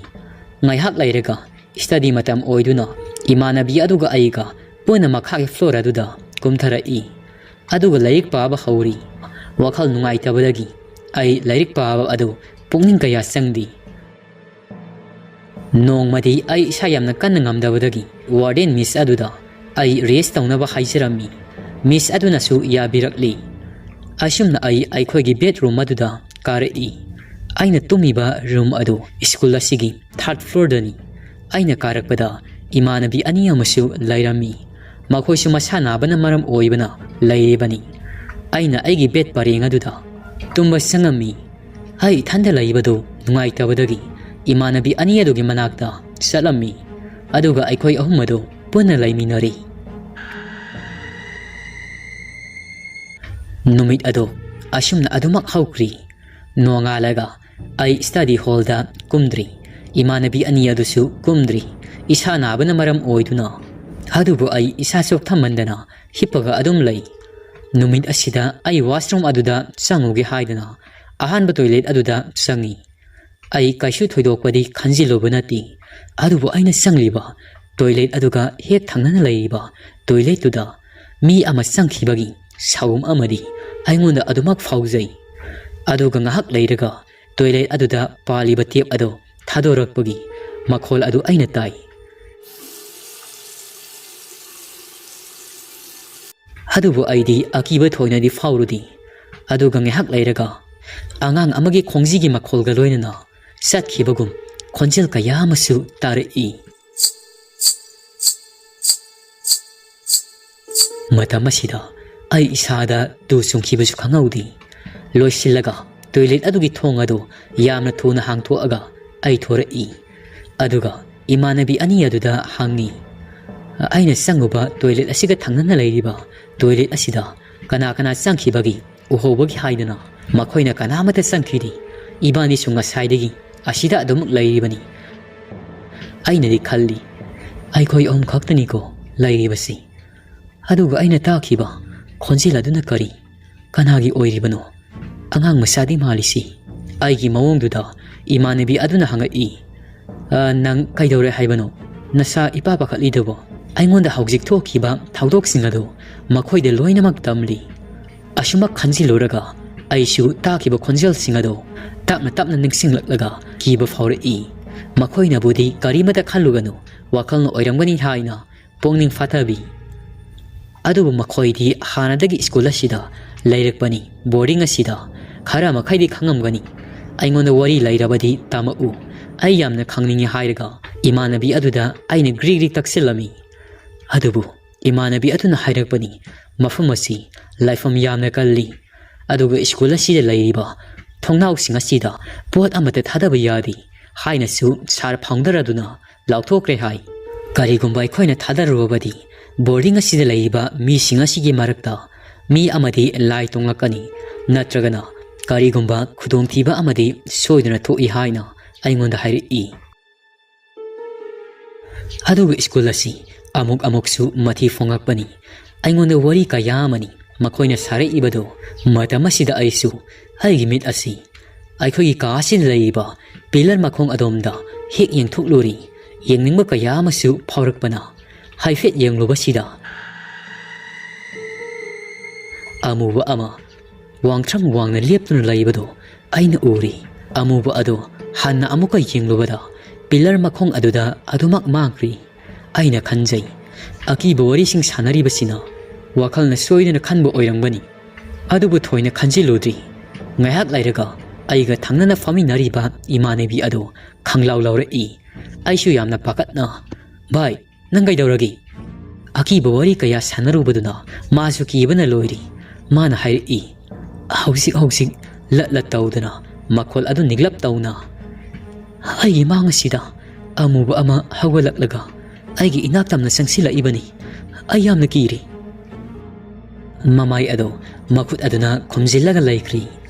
ꯉꯥꯏꯍꯥꯛ ꯂꯩꯔꯒ ꯁ꯭ꯇꯗꯤ ꯃꯇꯝ ꯑꯣꯏꯗꯨꯅ ꯏꯃꯥꯟꯅꯕꯤ ꯑꯗꯨꯒ ꯑꯩꯒ ꯄꯨꯟꯅ ꯃꯈꯥꯒꯤ ꯐ꯭ꯂꯣꯔ ꯑꯗꯨꯗ ꯀꯨꯝꯊꯔꯛꯏ꯫ ꯑꯗꯨꯒ ꯂꯥꯏꯔꯤꯛ ꯄꯥꯕ ꯍꯧꯔꯤ꯫ ꯋꯥꯈꯜ ꯅꯨꯡꯉꯥꯏꯇꯕꯗꯒꯤ ꯑꯩ ꯂꯥꯏꯔꯤꯛ ꯄꯥꯕ ꯑꯗꯨ ꯄꯨꯛꯅꯤꯡ ꯀꯌꯥ ꯆꯪꯗꯦ꯫ ꯅꯣꯡꯃꯗꯤ ꯑꯩ ꯏꯁꯥ ꯌꯥꯝꯅ ꯀꯟꯅ ꯉꯝꯗꯕꯗꯒꯤ ꯋꯥꯔꯗꯦꯟ ꯃꯤꯁ ꯑꯗꯨꯗ ꯑꯩ ꯔꯦꯁ ꯇꯧꯅꯕ ꯍꯥꯏꯖꯔꯝꯃꯤ꯫ ꯃꯤꯁ ꯑꯗꯨꯅꯁꯨ ꯌꯥꯕꯤꯔꯛꯂꯤ꯫ ꯑꯁꯨꯝꯅ ꯑꯩ ꯑꯩꯈꯣꯏꯒꯤ ꯕꯦꯗꯔꯨꯝ ꯑꯗꯨꯗ ꯀꯥꯔꯛꯏ꯫ ꯑꯩꯅ ꯇꯨꯝꯃꯤꯕ ꯔꯨꯝ ꯑꯗꯨ ꯁ꯭ꯀꯨꯜ ꯑꯁꯤꯒꯤ ꯊꯥꯔꯗ ꯐ꯭ꯂꯣꯔꯗꯅꯤ꯫ ꯑꯩꯅ ꯀꯥꯔꯛꯄꯗ ꯏꯃꯥꯟꯅꯕꯤ ꯑꯅꯤ ꯑꯃꯁꯨ ꯂꯩꯔꯝꯃꯤ꯫ ꯃꯈꯣꯏꯁꯨ ꯃꯁꯥ ꯅꯥꯕꯅ ꯃꯔꯝ ꯑꯣꯏꯕꯅ ꯂꯩꯔꯤꯕꯅꯤ꯫ ꯑꯩꯅ ꯑꯩꯒꯤ ꯕꯦꯗ ꯄꯔꯦꯡ ꯑꯗꯨꯗ ꯇꯨꯝꯕ ꯆꯪꯉꯝꯃꯤ꯫ ꯑꯩ ꯏꯊꯟꯗ ꯂꯩꯕꯗꯨ ꯅꯨꯡꯉꯥꯏꯇꯕꯗꯒꯤ ꯏꯃꯥꯟꯅꯕꯤ ꯑꯅꯤ ꯑꯗꯨꯒꯤ ꯃꯅꯥꯛꯇ ꯆꯠꯂꯝꯃꯤ, ꯑꯗꯨꯒ ꯑꯩꯈꯣꯏ ꯑꯍꯨꯝ ꯑꯗꯨ ꯄꯨꯟꯅ ꯂꯩꯃꯤꯟꯅꯔꯤ꯫ ꯅꯨꯃꯤꯠ ꯑꯗꯨ ꯑꯁꯨꯝꯅ ꯑꯗꯨꯃꯛ ꯍꯧꯈ꯭ꯔꯤ꯫ ꯅꯣꯡꯉꯥꯜꯂꯒ ꯑꯩ ꯁ꯭ꯇꯗꯤ ꯍꯣꯜꯗ ꯀꯨꯝꯗ꯭ꯔꯤ꯫ ꯏꯃꯥꯟꯅꯕꯤ ꯑꯅꯤ ꯑꯗꯨꯁꯨ ꯀꯨꯝꯗ꯭ꯔꯤ꯫ ꯏꯁꯥ ꯅꯥꯕꯅ ꯃꯔꯝ ꯑꯣꯏꯗꯨꯅ꯫ ꯑꯗꯨꯕꯨ ꯑꯩ ꯏꯁꯥ ꯆꯣꯛꯊꯃꯟꯗꯅ ꯍꯤꯞꯄꯒ ꯑꯗꯨꯝ ꯂꯩ꯫ ꯅꯨꯃꯤꯠ ꯑꯁꯤꯗ ꯑꯩ washroom ꯑꯗꯨꯗ ꯆꯪꯉꯨꯒꯦ ꯍꯥꯏꯗꯅ ꯑꯍꯥꯟꯕ toilet ꯑꯗꯨꯗ ꯆꯪꯉꯤ꯫ ꯑꯩ ꯀꯩꯁꯨ ꯊꯣꯏꯗꯣꯛꯄꯗꯤ ꯈꯟꯖꯤꯜꯂꯨꯕ ꯅꯠꯇꯦ꯫ ꯑꯗꯨꯕꯨ ꯑꯩꯅ ꯆꯪꯂꯤꯕ toilet ꯑꯗꯨꯒ ꯍꯦꯛ ꯊꯪꯅꯅ ꯂꯩꯔꯤꯕ toiletꯇꯨꯗ ꯃꯤ ꯑꯃ ꯆꯪꯈꯤꯕꯒꯤ ꯁꯥꯎꯝ ꯑꯃꯗꯤ ꯑꯩꯉꯣꯟꯗ ꯑꯗꯨꯃꯛ ꯐꯥꯎꯖꯩ꯫ ꯑꯗꯨꯒ ꯉꯥꯏꯍꯥꯛ ꯂꯩꯔꯒ toilet ꯑꯗꯨꯗ ꯄꯥꯜꯂꯤꯕ tap ꯑꯗꯨ ꯊꯥꯗꯣꯔꯛꯄꯒꯤ ꯃꯈꯣꯜ ꯑꯗꯨ ꯑꯩꯅ ꯇꯥꯏ꯫ ꯑꯗꯨꯕꯨ ꯑꯩꯗꯤ ꯑꯀꯤꯕ ꯊꯣꯏꯅꯗꯤ ꯐꯥꯎꯔꯨꯗꯦ꯫ ꯑꯗꯨꯒ ꯉꯥꯏꯍꯥꯛ ꯂꯩꯔꯒ ꯑꯉꯥꯡ ꯑꯃꯒꯤ ꯈꯣꯡꯖꯤꯒꯤ ꯃꯈꯣꯜꯒ ꯂꯣꯏꯅꯅ ꯆꯠꯈꯤꯕꯒꯨꯝ ꯈꯣꯟꯖꯦꯜ ꯀꯌꯥ ꯑꯃꯁꯨ ꯇꯥꯔꯛꯏ꯫ ꯃꯇꯝ ꯑꯁꯤꯗ ꯑꯩ ꯏꯁꯥꯗ ꯇꯨ ꯆꯨꯡꯈꯤꯕꯁꯨ ꯈꯪꯍꯧꯗꯦ꯫ ꯂꯣꯏꯁꯤꯜꯂꯒ toilet ꯑꯗꯨꯒꯤ ꯊꯣꯡ ꯑꯗꯨ ꯌꯥꯝꯅ ꯊꯨꯅ ꯍꯥꯡꯊꯣꯛꯑꯒ ꯑꯩ ꯊꯣꯔꯛꯏ꯫ ꯑꯗꯨꯒ ꯏꯃꯥꯟꯅꯕꯤ ꯑꯅꯤ ꯑꯗꯨꯗ ꯍꯪꯉꯤ, ꯑꯩꯅ ꯆꯪꯉꯨꯕ toilet ꯑꯁꯤꯒ ꯊꯪꯅꯅ ꯂꯩꯔꯤꯕ toilet ꯑꯁꯤꯗ ꯀꯅꯥ ꯀꯅꯥ ꯆꯪꯈꯤꯕꯒꯦ ꯎꯍꯧꯕꯒꯦ ꯍꯥꯏꯗꯅ꯫ ꯃꯈꯣꯏꯅ ꯀꯅꯥꯃꯠꯇ ꯆꯪꯈꯤꯗꯦ꯫ ꯏꯕꯥꯅꯤꯁꯨ ꯉꯁꯥꯏꯗꯒꯤ ꯑꯁꯤꯗ ꯑꯗꯨꯃꯛ ꯂꯩꯔꯤꯕꯅꯤ꯫ ꯑꯩꯅꯗꯤ ꯈꯜꯂꯤ, ꯑꯩꯈꯣꯏ ꯑꯍꯨꯝ ꯈꯛꯇꯅꯤꯀꯣ ꯂꯩꯔꯤꯕꯁꯤ꯫ ꯑꯗꯨꯒ ꯑꯩꯅ ꯇꯥꯈꯤꯕ ꯈꯣꯟꯖꯦꯜ ꯑꯗꯨꯅ ꯀꯔꯤ? ꯀꯅꯥꯒꯤ ꯑꯣꯏꯔꯤꯕꯅꯣ? ꯑꯉꯥꯡ ꯃꯆꯥꯗꯤ ꯃꯥꯜꯂꯤꯁꯤ꯫ ꯑꯩꯒꯤ ꯃꯑꯣꯡꯗꯨꯗ ꯏꯃꯥꯟꯅꯕꯤ ꯑꯗꯨꯅ ꯍꯪꯉꯛꯏ, "ꯑ, ꯅꯪ ꯀꯩꯗꯧꯔꯦ ꯍꯥꯏꯕꯅꯣ? ꯅꯁꯥ ꯏꯄꯥ ꯄꯥꯈꯠꯂꯤꯗꯨꯕꯣ?" ꯑꯩꯉꯣꯟꯗ ꯍꯧꯖꯤꯛ ꯊꯣꯛꯈꯤꯕ ꯊꯧꯗꯣꯛꯁꯤꯡ ꯑꯗꯨ ꯃꯈꯣꯏꯗ ꯂꯣꯏꯅꯃꯛ ꯇꯝꯂꯤ꯫ ꯑꯁꯨꯃꯛ ꯈꯟꯖꯤꯜꯂꯨꯔꯒ ꯑꯩꯁꯨ ꯇꯥꯈꯤꯕ ꯈꯣꯟꯖꯦꯜꯁꯤꯡ ꯑꯗꯨ ꯇꯞꯅ ꯇꯞꯅ ꯅꯤꯡꯁꯤꯡꯂꯛꯂꯒ ꯀꯤꯕ ꯐꯥꯎꯔꯛꯏ꯫ ꯃꯈꯣꯏꯅꯕꯨꯗꯤ ꯀꯔꯤꯃꯇ ꯈꯜꯂꯨꯒꯅꯨ, ꯋꯥꯈꯜꯅ ꯑꯣꯏꯔꯝꯒꯅꯤ ꯍꯥꯏꯅ ꯄꯨꯛꯅꯤꯡ ꯐꯥꯊꯕꯤ꯫ ꯑꯗꯨꯕꯨ ꯃꯈꯣꯏꯗꯤ ꯍꯥꯟꯅꯗꯒꯤ ꯁ꯭ꯀꯨꯜ ꯑꯁꯤꯗ ꯂꯩꯔꯛꯄꯅꯤ, ꯕꯣꯔꯗꯤꯡ ꯑꯁꯤꯗ ꯈꯔ ꯃꯈꯩꯗꯤ ꯈꯪꯉꯝꯒꯅꯤ꯫ ꯑꯩꯉꯣꯟꯗ ꯋꯥꯔꯤ ꯂꯩꯔꯕꯗꯤ ꯇꯝꯃꯛꯎ, ꯑꯩ ꯌꯥꯝꯅ ꯈꯪꯅꯤꯡꯏ ꯍꯥꯏꯔꯒ ꯏꯃꯥꯟꯅꯕꯤ ꯑꯗꯨꯗ ꯑꯩꯅ ꯒ꯭ꯔꯤ ꯒ꯭ꯔꯤ ꯇꯛꯁꯤꯜꯂꯝꯃꯤ꯫ ꯑꯗꯨꯕꯨ ꯏꯃꯥꯟꯅꯕꯤ ꯑꯗꯨꯅ ꯍꯥꯏꯔꯛꯄꯅꯤ, ꯃꯐꯝ ꯑꯁꯤ ꯂꯥꯏꯐꯝ ꯌꯥꯝꯅ ꯀꯜꯂꯤ, ꯑꯗꯨꯒ ꯁ꯭ꯀꯨꯜ ꯑꯁꯤꯗ ꯂꯩꯔꯤꯕ ꯊꯣꯡꯅꯥꯎꯁꯤꯡ ꯑꯁꯤꯗ ꯄꯣꯠ ꯑꯃꯠꯇ ꯊꯥꯗꯕ ꯌꯥꯗꯦ ꯍꯥꯏꯅꯁꯨ ꯁꯥꯔ ꯐꯥꯎꯟꯗꯔ ꯑꯗꯨꯅ ꯂꯥꯎꯊꯣꯛꯈ꯭ꯔꯦ ꯍꯥꯏ꯫ ꯀꯔꯤꯒꯨꯝꯕ ꯑꯩꯈꯣꯏꯅ ꯊꯥꯗꯔꯨꯔꯕꯗꯤ ꯕꯣꯔꯗꯤꯡ ꯑꯁꯤꯗ ꯂꯩꯔꯤꯕ ꯃꯤꯁꯤꯡ ꯑꯁꯤꯒꯤ ꯃꯔꯛꯇ ꯃꯤ ꯑꯃꯗꯤ ꯂꯥꯏ ꯇꯣꯡꯂꯛꯀꯅꯤ, ꯅꯠꯇ꯭ꯔꯒꯅ ꯀꯔꯤꯒꯨꯝꯕ ꯈꯨꯗꯣꯡꯊꯤꯕ ꯑꯃꯗꯤ ꯁꯣꯏꯗꯅ ꯊꯣꯛꯏ ꯍꯥꯏꯅ ꯑꯩꯉꯣꯟꯗ ꯍꯥꯏꯔꯛꯏ꯫ ꯑꯗꯨꯒ ꯁ꯭ꯀꯨꯜ ꯑꯁꯤ ꯑꯃꯨꯛ ꯑꯃꯨꯛꯁꯨ ꯃꯊꯤ ꯐꯣꯡꯉꯛꯄꯅꯤ꯫ ꯑꯩꯉꯣꯟꯗ ꯋꯥꯔꯤ ꯀꯌꯥ ꯑꯃꯅꯤ ꯃꯈꯣꯏꯅ ꯁꯥꯔꯛꯏꯕꯗꯣ꯫ ꯃꯇꯝ ꯑꯁꯤꯗ ꯑꯩꯁꯨ ꯑꯩꯒꯤ ꯃꯤꯠ ꯑꯁꯤ ꯑꯩꯈꯣꯏꯒꯤ ꯀꯥ ꯑꯁꯤꯗ ꯂꯩꯔꯤꯕ ꯄꯤꯂꯔ ꯃꯈꯣꯡ ꯑꯗꯣꯝꯗ ꯍꯦꯛ ꯌꯦꯡꯊꯣꯛꯂꯨꯔꯤ꯫ ꯌꯦꯡꯅꯤꯡꯕ ꯀꯌꯥ ꯑꯃꯁꯨ ꯐꯥꯎꯔꯛꯄꯅ ꯍꯥꯏꯐꯦꯠ ꯌꯦꯡꯂꯨꯕꯁꯤꯗ ꯑꯃꯨꯕ ꯑꯃ ꯋꯥꯡꯊ꯭ꯔꯝ ꯋꯥꯡꯅ ꯂꯦꯞꯇꯨꯅ ꯂꯩꯕꯗꯨ ꯑꯩꯅ ꯎꯔꯤ꯫ ꯑꯃꯨꯕ ꯑꯗꯨ ꯍꯟꯅ ꯑꯃꯨꯛꯀ ꯌꯦꯡꯂꯨꯕꯗ ꯄꯤꯂꯔ ꯃꯈꯣꯡ ꯑꯗꯨꯗ ꯑꯗꯨꯃꯛ ꯃꯥꯡꯈ꯭ꯔꯤ꯫ ꯑꯩꯅ ꯈꯟꯖꯩ, ꯑꯀꯤꯕ ꯋꯥꯔꯤꯁꯤꯡ ꯁꯥꯟꯅꯔꯤꯕꯁꯤꯅ ꯋꯥꯈꯜꯅ ꯁꯣꯏꯗꯅ ꯈꯟꯕ ꯑꯣꯏꯔꯝꯒꯅꯤ꯫ ꯑꯗꯨꯕꯨ ꯊꯣꯏꯅ ꯈꯟꯖꯤꯜꯂꯨꯗ꯭ꯔꯤ꯫ ꯉꯥꯏꯍꯥꯛ ꯂꯩꯔꯒ ꯑꯩꯒ ꯊꯪꯅꯅ ꯐꯝꯃꯤꯟꯅꯔꯤꯕ ꯏꯃꯥꯟꯅꯕꯤ ꯑꯗꯨ ꯈꯪꯂꯥꯎ ꯂꯥꯎꯔꯛꯏ꯫ ꯑꯩꯁꯨ ꯌꯥꯝꯅ ꯄꯥꯈꯠꯅ, "ꯚꯥꯏ, ꯅꯪ ꯀꯩꯗꯧꯔꯒꯦ?" ꯑꯀꯤꯕ ꯋꯥꯔꯤ ꯀꯌꯥ ꯁꯥꯟꯅꯔꯨꯕꯗꯨꯅ ꯃꯥꯁꯨ ꯀꯤꯕꯅ ꯂꯣꯏꯔꯤ꯫ ꯃꯥꯅ ꯍꯥꯏꯔꯛꯏ, ꯍꯧꯖꯤꯛ ꯍꯧꯖꯤꯛ ꯂꯠ ꯂꯠ ꯇꯧꯗꯨꯅ ꯃꯈꯣꯜ ꯑꯗꯨ ꯅꯤꯛꯂꯞ ꯇꯧꯅ ꯑꯩꯒꯤ ꯃꯥꯡ ꯑꯁꯤꯗ ꯑꯃꯨꯕ ꯑꯃ ꯍꯧꯒꯠꯂꯛꯂꯒ ꯑꯩꯒꯤ ꯏꯅꯥꯛ ꯇꯝꯅ ꯆꯪꯁꯤꯜꯂꯛꯏꯕꯅꯤ꯫ ꯑꯩ ꯌꯥꯝꯅ ꯀꯤꯔꯤ꯫ ꯃꯃꯥꯏ ꯑꯗꯨ ꯃꯈꯨꯠ ꯑꯗꯨꯅ ꯈꯨꯝꯖꯤꯜꯂꯒ ꯂꯩꯈ꯭ꯔꯤ꯫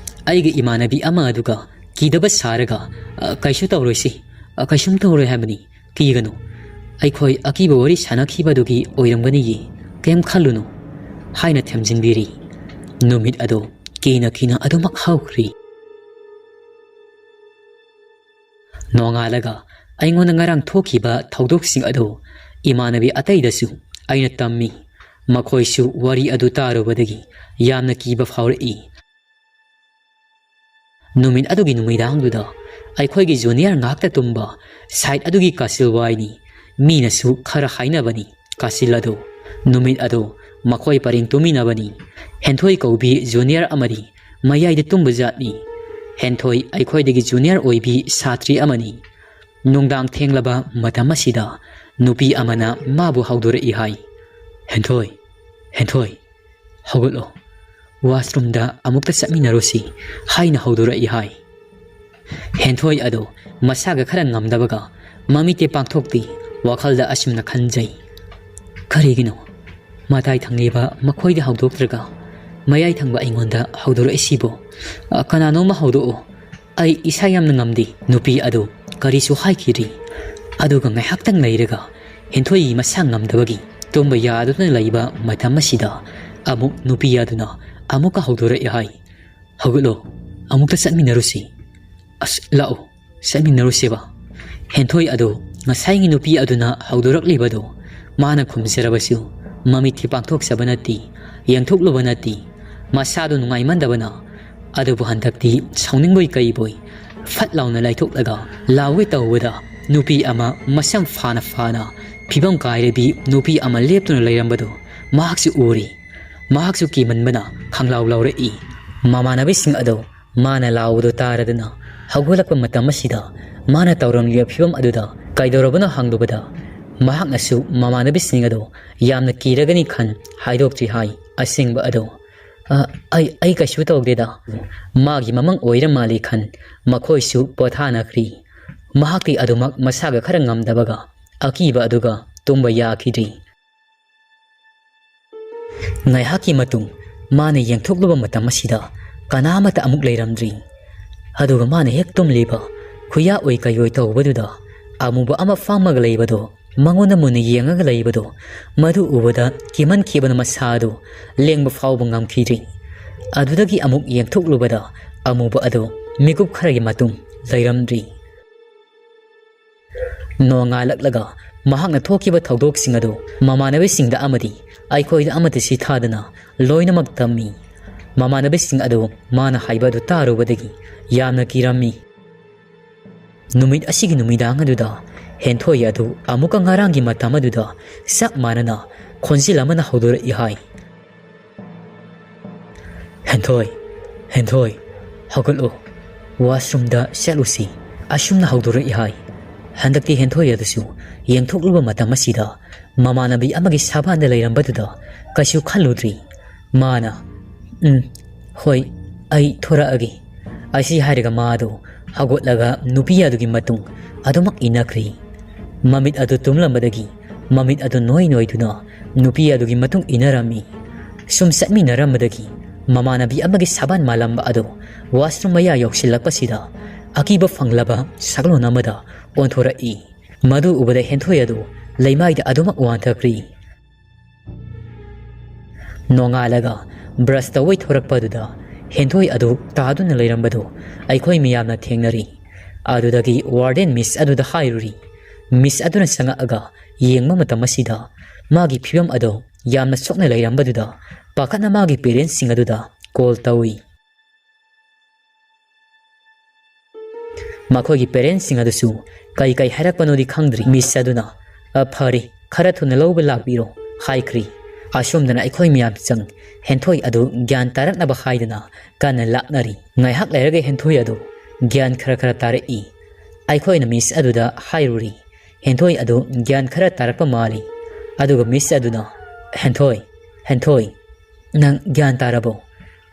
ꯑꯩꯒꯤ ꯏꯃꯥꯟꯅꯕꯤ ꯑꯃ ꯑꯗꯨꯒ ꯀꯤꯗꯕ ꯁꯥꯔꯒ, "ꯑ, ꯀꯩꯁꯨ ꯇꯧꯔꯣꯏꯁꯤ, ꯑ, ꯀꯩꯁꯨꯝ ꯇꯧꯔꯣꯏ ꯍꯥꯏꯕꯅꯤ, ꯀꯤꯒꯅꯨ꯫ ꯑꯩꯈꯣꯏ ꯑꯀꯤꯕ ꯋꯥꯔꯤ ꯁꯥꯟꯅꯈꯤꯕꯗꯨꯒꯤ ꯑꯣꯏꯔꯝꯒꯅꯤꯌꯦ, ꯀꯩꯝ ꯈꯜꯂꯨꯅꯨ," ꯍꯥꯏꯅ ꯊꯦꯝꯖꯤꯟꯕꯤꯔꯤ꯫ ꯅꯨꯃꯤꯠ ꯑꯗꯨ ꯀꯤꯅ ꯀꯤꯅ ꯑꯗꯨꯃꯛ ꯍꯧꯈ꯭ꯔꯤ꯫ ꯅꯣꯡꯉꯥꯜꯂꯒ ꯑꯩꯉꯣꯟꯗ ꯉꯔꯥꯡ ꯊꯣꯛꯈꯤꯕ ꯊꯧꯗꯣꯛꯁꯤꯡ ꯑꯗꯨ ꯏꯃꯥꯟꯅꯕꯤ ꯑꯇꯩꯗꯁꯨ ꯑꯩꯅ ꯇꯝꯃꯤ꯫ ꯃꯈꯣꯏꯁꯨ ꯋꯥꯔꯤ ꯑꯗꯨ ꯇꯥꯔꯨꯕꯗꯒꯤ ꯌꯥꯝꯅ ꯀꯤꯕ ꯐꯥꯎꯔꯛꯏ꯫ ꯅꯨꯃꯤꯠ ꯑꯗꯨꯒꯤ ꯅꯨꯃꯤꯗꯥꯡꯗꯨꯗ ꯑꯩꯈꯣꯏꯒꯤ ꯖꯨꯅꯤꯌꯔ ꯉꯥꯛꯇ ꯇꯨꯝꯕ ꯁꯥꯏꯠ ꯑꯗꯨꯒꯤ ꯀꯥꯁꯤꯜꯋꯥꯏꯅꯤ꯫ ꯃꯤꯅꯁꯨ ꯈꯔ ꯍꯥꯏꯅꯕꯅꯤ ꯀꯥꯁꯤꯜ ꯑꯗꯨ꯫ ꯅꯨꯃꯤꯠ ꯑꯗꯨ ꯃꯈꯣꯏ ꯄꯔꯦꯡ ꯇꯨꯝꯃꯤꯟꯅꯕꯅꯤ꯫ ꯍꯦꯟꯊꯣꯏ ꯀꯧꯕꯤ ꯖꯨꯅꯤꯌꯔ ꯑꯃꯗꯤ ꯃꯌꯥꯏꯗ ꯇꯨꯝꯕ ꯖꯥꯠꯅꯤ꯫ ꯍꯦꯟꯊꯣꯏ ꯑꯩꯈꯣꯏꯗꯒꯤ ꯖꯨꯅꯤꯌꯔ ꯑꯣꯏꯕꯤ ꯁꯥꯇ꯭ꯔꯤ ꯑꯃꯅꯤ꯫ ꯅꯨꯡꯗꯥꯡ ꯊꯦꯡꯂꯕ ꯃꯇꯝ ꯑꯁꯤꯗ ꯅꯨꯄꯤ ꯑꯃꯅ ꯃꯥꯕꯨ ꯍꯧꯗꯣꯔꯛꯏ ꯍꯥꯏ꯫ "ꯍꯦꯟꯊꯣꯏ, ꯍꯦꯟꯊꯣꯏ, ꯍꯧꯒꯠꯂꯣ, ꯋꯥꯁꯔꯨꯝꯗ ꯑꯃꯨꯛꯇ ꯆꯠꯃꯤꯟꯅꯔꯨꯁꯤ," ꯍꯥꯏꯅ ꯍꯧꯗꯣꯔꯛꯏ ꯍꯥꯏ꯫ ꯍꯦꯟꯊꯣꯏ ꯑꯗꯨ ꯃꯁꯥꯒ ꯈꯔ ꯉꯝꯗꯕꯒ ꯃꯃꯤꯠꯇꯤ ꯄꯥꯡꯊꯣꯛꯇꯦ꯫ ꯋꯥꯈꯜꯗ ꯑꯁꯨꯝꯅ ꯈꯟꯖꯩ, "ꯀꯔꯤꯒꯤꯅꯣ ꯃꯇꯥꯏ ꯊꯪꯂꯤꯕ ꯃꯈꯣꯏꯗ ꯍꯧꯗꯣꯛꯇ꯭ꯔꯒ ꯃꯌꯥꯏ ꯊꯪꯕ ꯑꯩꯉꯣꯟꯗ ꯍꯧꯗꯣꯔꯛꯏꯁꯤꯕꯨ? ꯑ, ꯀꯅꯥꯅꯣꯝꯃ ꯍꯧꯗꯣꯛꯑꯣ꯫ "ꯑꯩ ꯏꯁꯥ ꯌꯥꯝꯅ ꯉꯝꯗꯦ", ꯅꯨꯄꯤ ꯑꯗꯨ ꯀꯔꯤꯁꯨ ꯍꯥꯏꯈꯤꯗ꯭ꯔꯤ꯫ ꯑꯗꯨꯒ ꯉꯥꯏꯍꯥꯛꯇꯪ ꯂꯩꯔꯒ ꯍꯦꯟꯊꯣꯏ ꯃꯁꯥ ꯉꯝꯗꯕꯒꯤ ꯇꯨꯝꯕ ꯌꯥꯗꯨꯅ ꯂꯩꯕ ꯃꯇꯝ ꯑꯁꯤꯗ ꯑꯃꯨꯛ ꯅꯨꯄꯤ ꯑꯗꯨꯅ ꯑꯃꯨꯛꯀ ꯍꯧꯗꯣꯔꯛꯏ ꯍꯥꯏ, "ꯍꯧꯒꯠꯂꯣ, ꯑꯃꯨꯛꯇ ꯆꯠꯃꯤꯟꯅꯔꯨꯁꯤ꯫ ꯑꯁ, ꯂꯥꯛꯑꯣ, ꯆꯠꯃꯤꯟꯅꯔꯨꯁꯦꯕ꯫" ꯍꯦꯟꯊꯣꯏ ꯑꯗꯨ ꯉꯁꯥꯏꯒꯤ ꯅꯨꯄꯤ ꯑꯗꯨꯅ ꯍꯧꯗꯣꯔꯛꯂꯤꯕꯗꯨ ꯃꯥꯅ ꯈꯨꯝꯖꯔꯕꯁꯨ ꯃꯃꯤꯠꯇꯤ ꯄꯥꯡꯊꯣꯛꯆꯕ ꯅꯠꯇꯦ, ꯌꯦꯡꯊꯣꯛꯂꯨꯕ ꯅꯠꯇꯦ꯫ ꯃꯁꯥꯗꯨ ꯅꯨꯡꯉꯥꯏꯃꯟꯗꯕꯅ꯫ ꯑꯗꯨꯕꯨ ꯍꯟꯗꯛꯇꯤ ꯁꯥꯎꯅꯤꯡꯕꯣꯏ ꯀꯩꯕꯣꯏ ꯐꯠ ꯂꯥꯎꯅ ꯂꯥꯏꯊꯣꯛꯂꯒ ꯂꯥꯎꯒꯦ ꯇꯧꯕꯗ ꯅꯨꯄꯤ ꯑꯃ ꯃꯁꯝ ꯐꯥꯅ ꯐꯥꯅ ꯐꯤꯕꯝ ꯀꯥꯏꯔꯕꯤ ꯅꯨꯄꯤ ꯑꯃ ꯂꯦꯞꯇꯨꯅ ꯂꯩꯔꯝꯕꯗꯨ ꯃꯍꯥꯛꯁꯨ ꯎꯔꯤ꯫ ꯃꯍꯥꯛꯁꯨ ꯀꯤꯃꯟꯕꯅ ꯈꯪꯂꯥꯎ ꯂꯥꯎꯔꯛꯏ꯫ ꯃꯃꯥꯟꯅꯕꯤꯁꯤꯡ ꯑꯗꯨ ꯃꯥꯅ ꯂꯥꯎꯕꯗꯨ ꯇꯥꯔꯗꯨꯅ ꯍꯧꯒꯠꯂꯛꯄ ꯃꯇꯝ ꯑꯁꯤꯗ ꯃꯥꯅ ꯇꯧꯔꯝꯂꯤꯕ ꯐꯤꯕꯝ ꯑꯗꯨꯗ ꯀꯩꯗꯧꯔꯕꯅꯣ ꯍꯪꯂꯨꯕꯗ ꯃꯍꯥꯛꯅꯁꯨ ꯃꯃꯥꯟꯅꯕꯤꯁꯤꯡ ꯑꯗꯨ ꯌꯥꯝꯅ ꯀꯤꯔꯒꯅꯤ ꯈꯟ ꯍꯥꯏꯗꯣꯛꯇ꯭ꯔꯤ ꯍꯥꯏ꯫ ꯑꯁꯦꯡꯕ ꯑꯗꯨ, "ꯑ, ꯑꯩ, ꯑꯩ ꯀꯩꯁꯨ ꯇꯧꯗꯦꯗ꯫ ꯃꯥꯒꯤ ꯃꯃꯪ ꯑꯣꯏꯔ ꯃꯥꯜꯂꯤ" ꯈꯟ ꯃꯈꯣꯏꯁꯨ ꯄꯣꯊꯥꯅꯈ꯭ꯔꯤ꯫ ꯃꯍꯥꯛꯇꯤ ꯑꯗꯨꯃꯛ ꯃꯁꯥꯒ ꯈꯔ ꯉꯝꯗꯕꯒ ꯑꯀꯤꯕ ꯑꯗꯨꯒ ꯇꯨꯝꯕ ꯌꯥꯈꯤꯗ꯭ꯔꯤ꯫ ꯉꯥꯏꯍꯥꯛꯀꯤ ꯃꯇꯨꯡ ꯃꯥꯅ ꯌꯦꯡꯊꯣꯛꯂꯨꯕ ꯃꯇꯝ ꯑꯁꯤꯗ ꯀꯅꯥ ꯑꯃꯠꯇ ꯑꯃꯨꯛ ꯂꯩꯔꯝꯗ꯭ꯔꯤ꯫ ꯑꯗꯨꯒ ꯃꯥꯅ ꯍꯦꯛ ꯇꯨꯝꯂꯤꯕ ꯈꯨꯌꯥ ꯑꯣꯏ ꯀꯩꯑꯣꯏ ꯇꯧꯕꯗꯨꯗ ꯑꯃꯨꯕ ꯑꯃ ꯐꯝꯃꯒ ꯂꯩꯕꯗꯣ, ꯃꯉꯣꯟꯗ ꯃꯨꯟꯅ ꯌꯦꯡꯉꯒ ꯂꯩꯕꯗꯣ, ꯃꯗꯨ ꯎꯕꯗ ꯀꯤꯃꯟꯈꯤꯕꯅ ꯃꯁꯥ ꯑꯗꯨ ꯂꯦꯡꯕ ꯐꯥꯎꯕ ꯉꯝꯈꯤꯗ꯭ꯔꯤ꯫ ꯑꯗꯨꯗꯒꯤ ꯑꯃꯨꯛ ꯌꯦꯡꯊꯣꯛꯂꯨꯕꯗ ꯑꯃꯨꯕ ꯑꯗꯨ ꯃꯤꯀꯨꯞ ꯈꯔꯒꯤ ꯃꯇꯨꯡ ꯂꯩꯔꯝꯗ꯭ꯔꯤ꯫ ꯅꯣꯡꯉꯥꯜꯂꯛꯂꯒ ꯃꯍꯥꯛꯅ ꯊꯣꯛꯈꯤꯕ ꯊꯧꯗꯣꯛꯁꯤꯡ ꯑꯗꯨ ꯃꯃꯥꯟꯅꯕꯤꯁꯤꯡꯗ ꯑꯃꯗꯤ ꯑꯩꯈꯣꯏꯗ ꯑꯃꯠꯇ ꯁꯤꯊꯥꯗꯅ ꯂꯣꯏꯅꯃꯛ ꯇꯝꯃꯤ꯫ ꯃꯃꯥꯟꯅꯕꯤꯁꯤꯡ ꯑꯗꯨ ꯃꯥꯅ ꯍꯥꯏꯕ ꯑꯗꯨ ꯇꯥꯔꯨꯕꯗꯒꯤ ꯌꯥꯝꯅ ꯀꯤꯔꯝꯃꯤ꯫ ꯅꯨꯃꯤꯠ ꯑꯁꯤꯒꯤ ꯅꯨꯃꯤꯗꯥꯡ ꯑꯗꯨꯗ ꯍꯦꯟꯊꯣꯏ ꯑꯗꯨ ꯑꯃꯨꯛꯀ ꯉꯔꯥꯡꯒꯤ ꯃꯇꯝ ꯑꯗꯨꯗ ꯆꯞ ꯃꯥꯟꯅꯅ ꯈꯣꯟꯖꯦꯜ ꯑꯃꯅ ꯍꯧꯗꯣꯔꯛꯏ ꯍꯥꯏ꯫ "ꯍꯦꯟꯊꯣꯏ, ꯍꯦꯟꯊꯣꯏ, ꯍꯧꯒꯠꯂꯨ, ꯋꯥꯁꯔꯨꯝꯗ ꯆꯠꯂꯨꯁꯤ", ꯑꯁꯨꯝꯅ ꯍꯧꯗꯣꯔꯛꯏ ꯍꯥꯏ꯫ ꯍꯟꯗꯛꯇꯤ ꯍꯦꯟꯊꯣꯏ ꯑꯗꯨꯁꯨ ꯌꯦꯡꯊꯣꯛꯂꯨꯕ ꯃꯇꯝ ꯑꯁꯤꯗ ꯃꯃꯥꯟꯅꯕꯤ ꯑꯃꯒꯤ ꯁꯥꯕꯥꯟꯗ ꯂꯩꯔꯝꯕꯗꯨꯗ ꯀꯩꯁꯨ ꯈꯜꯂꯨꯗ꯭ꯔꯤ꯫ ꯃꯥꯅ, "ꯎꯝ, ꯍꯣꯏ, ꯑꯩ ꯊꯣꯔꯛꯑꯒꯦ" ꯑꯁꯤ ꯍꯥꯏꯔꯒ ꯃꯥꯗꯨ ꯍꯧꯒꯠꯂꯒ ꯅꯨꯄꯤ ꯑꯗꯨꯒꯤ ꯃꯇꯨꯡ ꯑꯗꯨꯃꯛ ꯏꯟꯅꯈ꯭ꯔꯤ꯫ ꯃꯃꯤꯠ ꯑꯗꯨ ꯇꯨꯝꯂꯝꯕꯗꯒꯤ ꯃꯃꯤꯠ ꯑꯗꯨ ꯅꯣꯏ ꯅꯣꯏꯗꯨꯅ ꯅꯨꯄꯤ ꯑꯗꯨꯒꯤ ꯃꯇꯨꯡ ꯏꯟꯅꯔꯝꯃꯤ꯫ ꯁꯨꯝ ꯆꯠꯃꯤꯟꯅꯔꯝꯕꯗꯒꯤ ꯃꯃꯥꯟꯅꯕꯤ ꯑꯃꯒꯤ ꯁꯕꯥꯟ ꯃꯥꯜꯂꯝꯕ ꯑꯗꯨ ꯋꯥꯁꯔꯨꯝ ꯃꯌꯥ ꯌꯧꯁꯤꯜꯂꯛꯄꯁꯤꯗ ꯑꯀꯤꯕ ꯐꯪꯂꯕ ꯁꯛꯂꯣꯟ ꯑꯃꯗ ꯑꯣꯟꯊꯣꯔꯛꯏ꯫ ꯃꯗꯨ ꯎꯕꯗ ꯍꯦꯟꯊꯣꯏ ꯑꯗꯨ ꯂꯩꯃꯥꯏꯗ ꯑꯗꯨꯃꯛ ꯋꯥꯟꯊꯈ꯭ꯔꯤ꯫ ꯅꯣꯡꯉꯥꯜꯂꯒ ꯕ꯭ꯔꯁ ꯇꯧꯕꯩ ꯊꯣꯔꯛꯄ ꯑꯗꯨꯗ ꯍꯦꯟꯊꯣꯏ ꯑꯗꯨ ꯇꯥꯗꯨꯅ ꯂꯩꯔꯝꯕꯗꯨ ꯑꯩꯈꯣꯏ ꯃꯤꯌꯥꯝꯅ ꯊꯦꯡꯅꯔꯤ꯫ ꯑꯗꯨꯗꯒꯤ ꯋꯥꯔꯗꯦꯟ ꯃꯤꯁ ꯑꯗꯨꯗ ꯍꯥꯏꯔꯨꯔꯤ꯫ ꯃꯤꯁ ꯑꯗꯨꯅ ꯆꯪꯉꯛꯑꯒ ꯌꯦꯡꯕ ꯃꯇꯝ ꯑꯁꯤꯗ ꯃꯥꯒꯤ ꯐꯤꯕꯝ ꯑꯗꯨ ꯌꯥꯝꯅ ꯁꯣꯛꯅ ꯂꯩꯔꯝꯕꯗꯨꯗ ꯄꯥꯈꯠꯅ ꯃꯥꯒꯤ ꯄꯦꯔꯦꯟꯁꯁꯤꯡ ꯑꯗꯨꯗ ꯀꯣꯜ ꯇꯧꯏ꯫ ꯃꯈꯣꯏꯒꯤ ꯄꯦꯔꯦꯟꯁꯁꯤꯡ ꯑꯗꯨꯁꯨ ꯀꯩ ꯀꯩ ꯍꯥꯏꯔꯛꯄꯅꯣꯗꯤ ꯈꯪꯗ꯭ꯔꯤ꯫ ꯃꯤꯁ ꯑꯗꯨꯅ "ꯑ, ꯐꯔꯦ, ꯈꯔ ꯊꯨꯅ ꯂꯧꯕ ꯂꯥꯛꯄꯤꯔꯣ" ꯍꯥꯏꯈ꯭ꯔꯤ꯫ ꯑꯁꯣꯝꯗꯅ ꯑꯩꯈꯣꯏ ꯃꯌꯥꯝ ꯆꯪ ꯍꯦꯟꯊꯣꯏ ꯑꯗꯨ ꯒ꯭ꯌꯥꯟ ꯇꯥꯔꯛꯅꯕ ꯍꯥꯏꯗꯅ ꯀꯟꯅ ꯂꯥꯛꯅꯔꯤ꯫ ꯉꯥꯏꯍꯥꯛ ꯂꯩꯔꯒ ꯍꯦꯟꯊꯣꯏ ꯑꯗꯨ ꯒ꯭ꯌꯥꯟ ꯈꯔ ꯈꯔ ꯇꯥꯔꯛꯏ꯫ ꯑꯩꯈꯣꯏꯅ ꯃꯤꯁ ꯑꯗꯨꯗ ꯍꯥꯏꯔꯨꯔꯤ꯫ ꯍꯦꯟꯊꯣꯏ ꯑꯗꯨ ꯒ꯭ꯌꯥꯟ ꯈꯔ ꯇꯥꯔꯛꯄ ꯃꯥꯜꯂꯤ꯫ ꯑꯗꯨꯒ ꯃꯤꯁ ꯑꯗꯨꯅ, "ꯍꯦꯟꯊꯣꯏ, ꯍꯦꯟꯊꯣꯏ, ꯅꯪ ꯒ꯭ꯌꯥꯟ ꯇꯥꯔꯕꯣ?"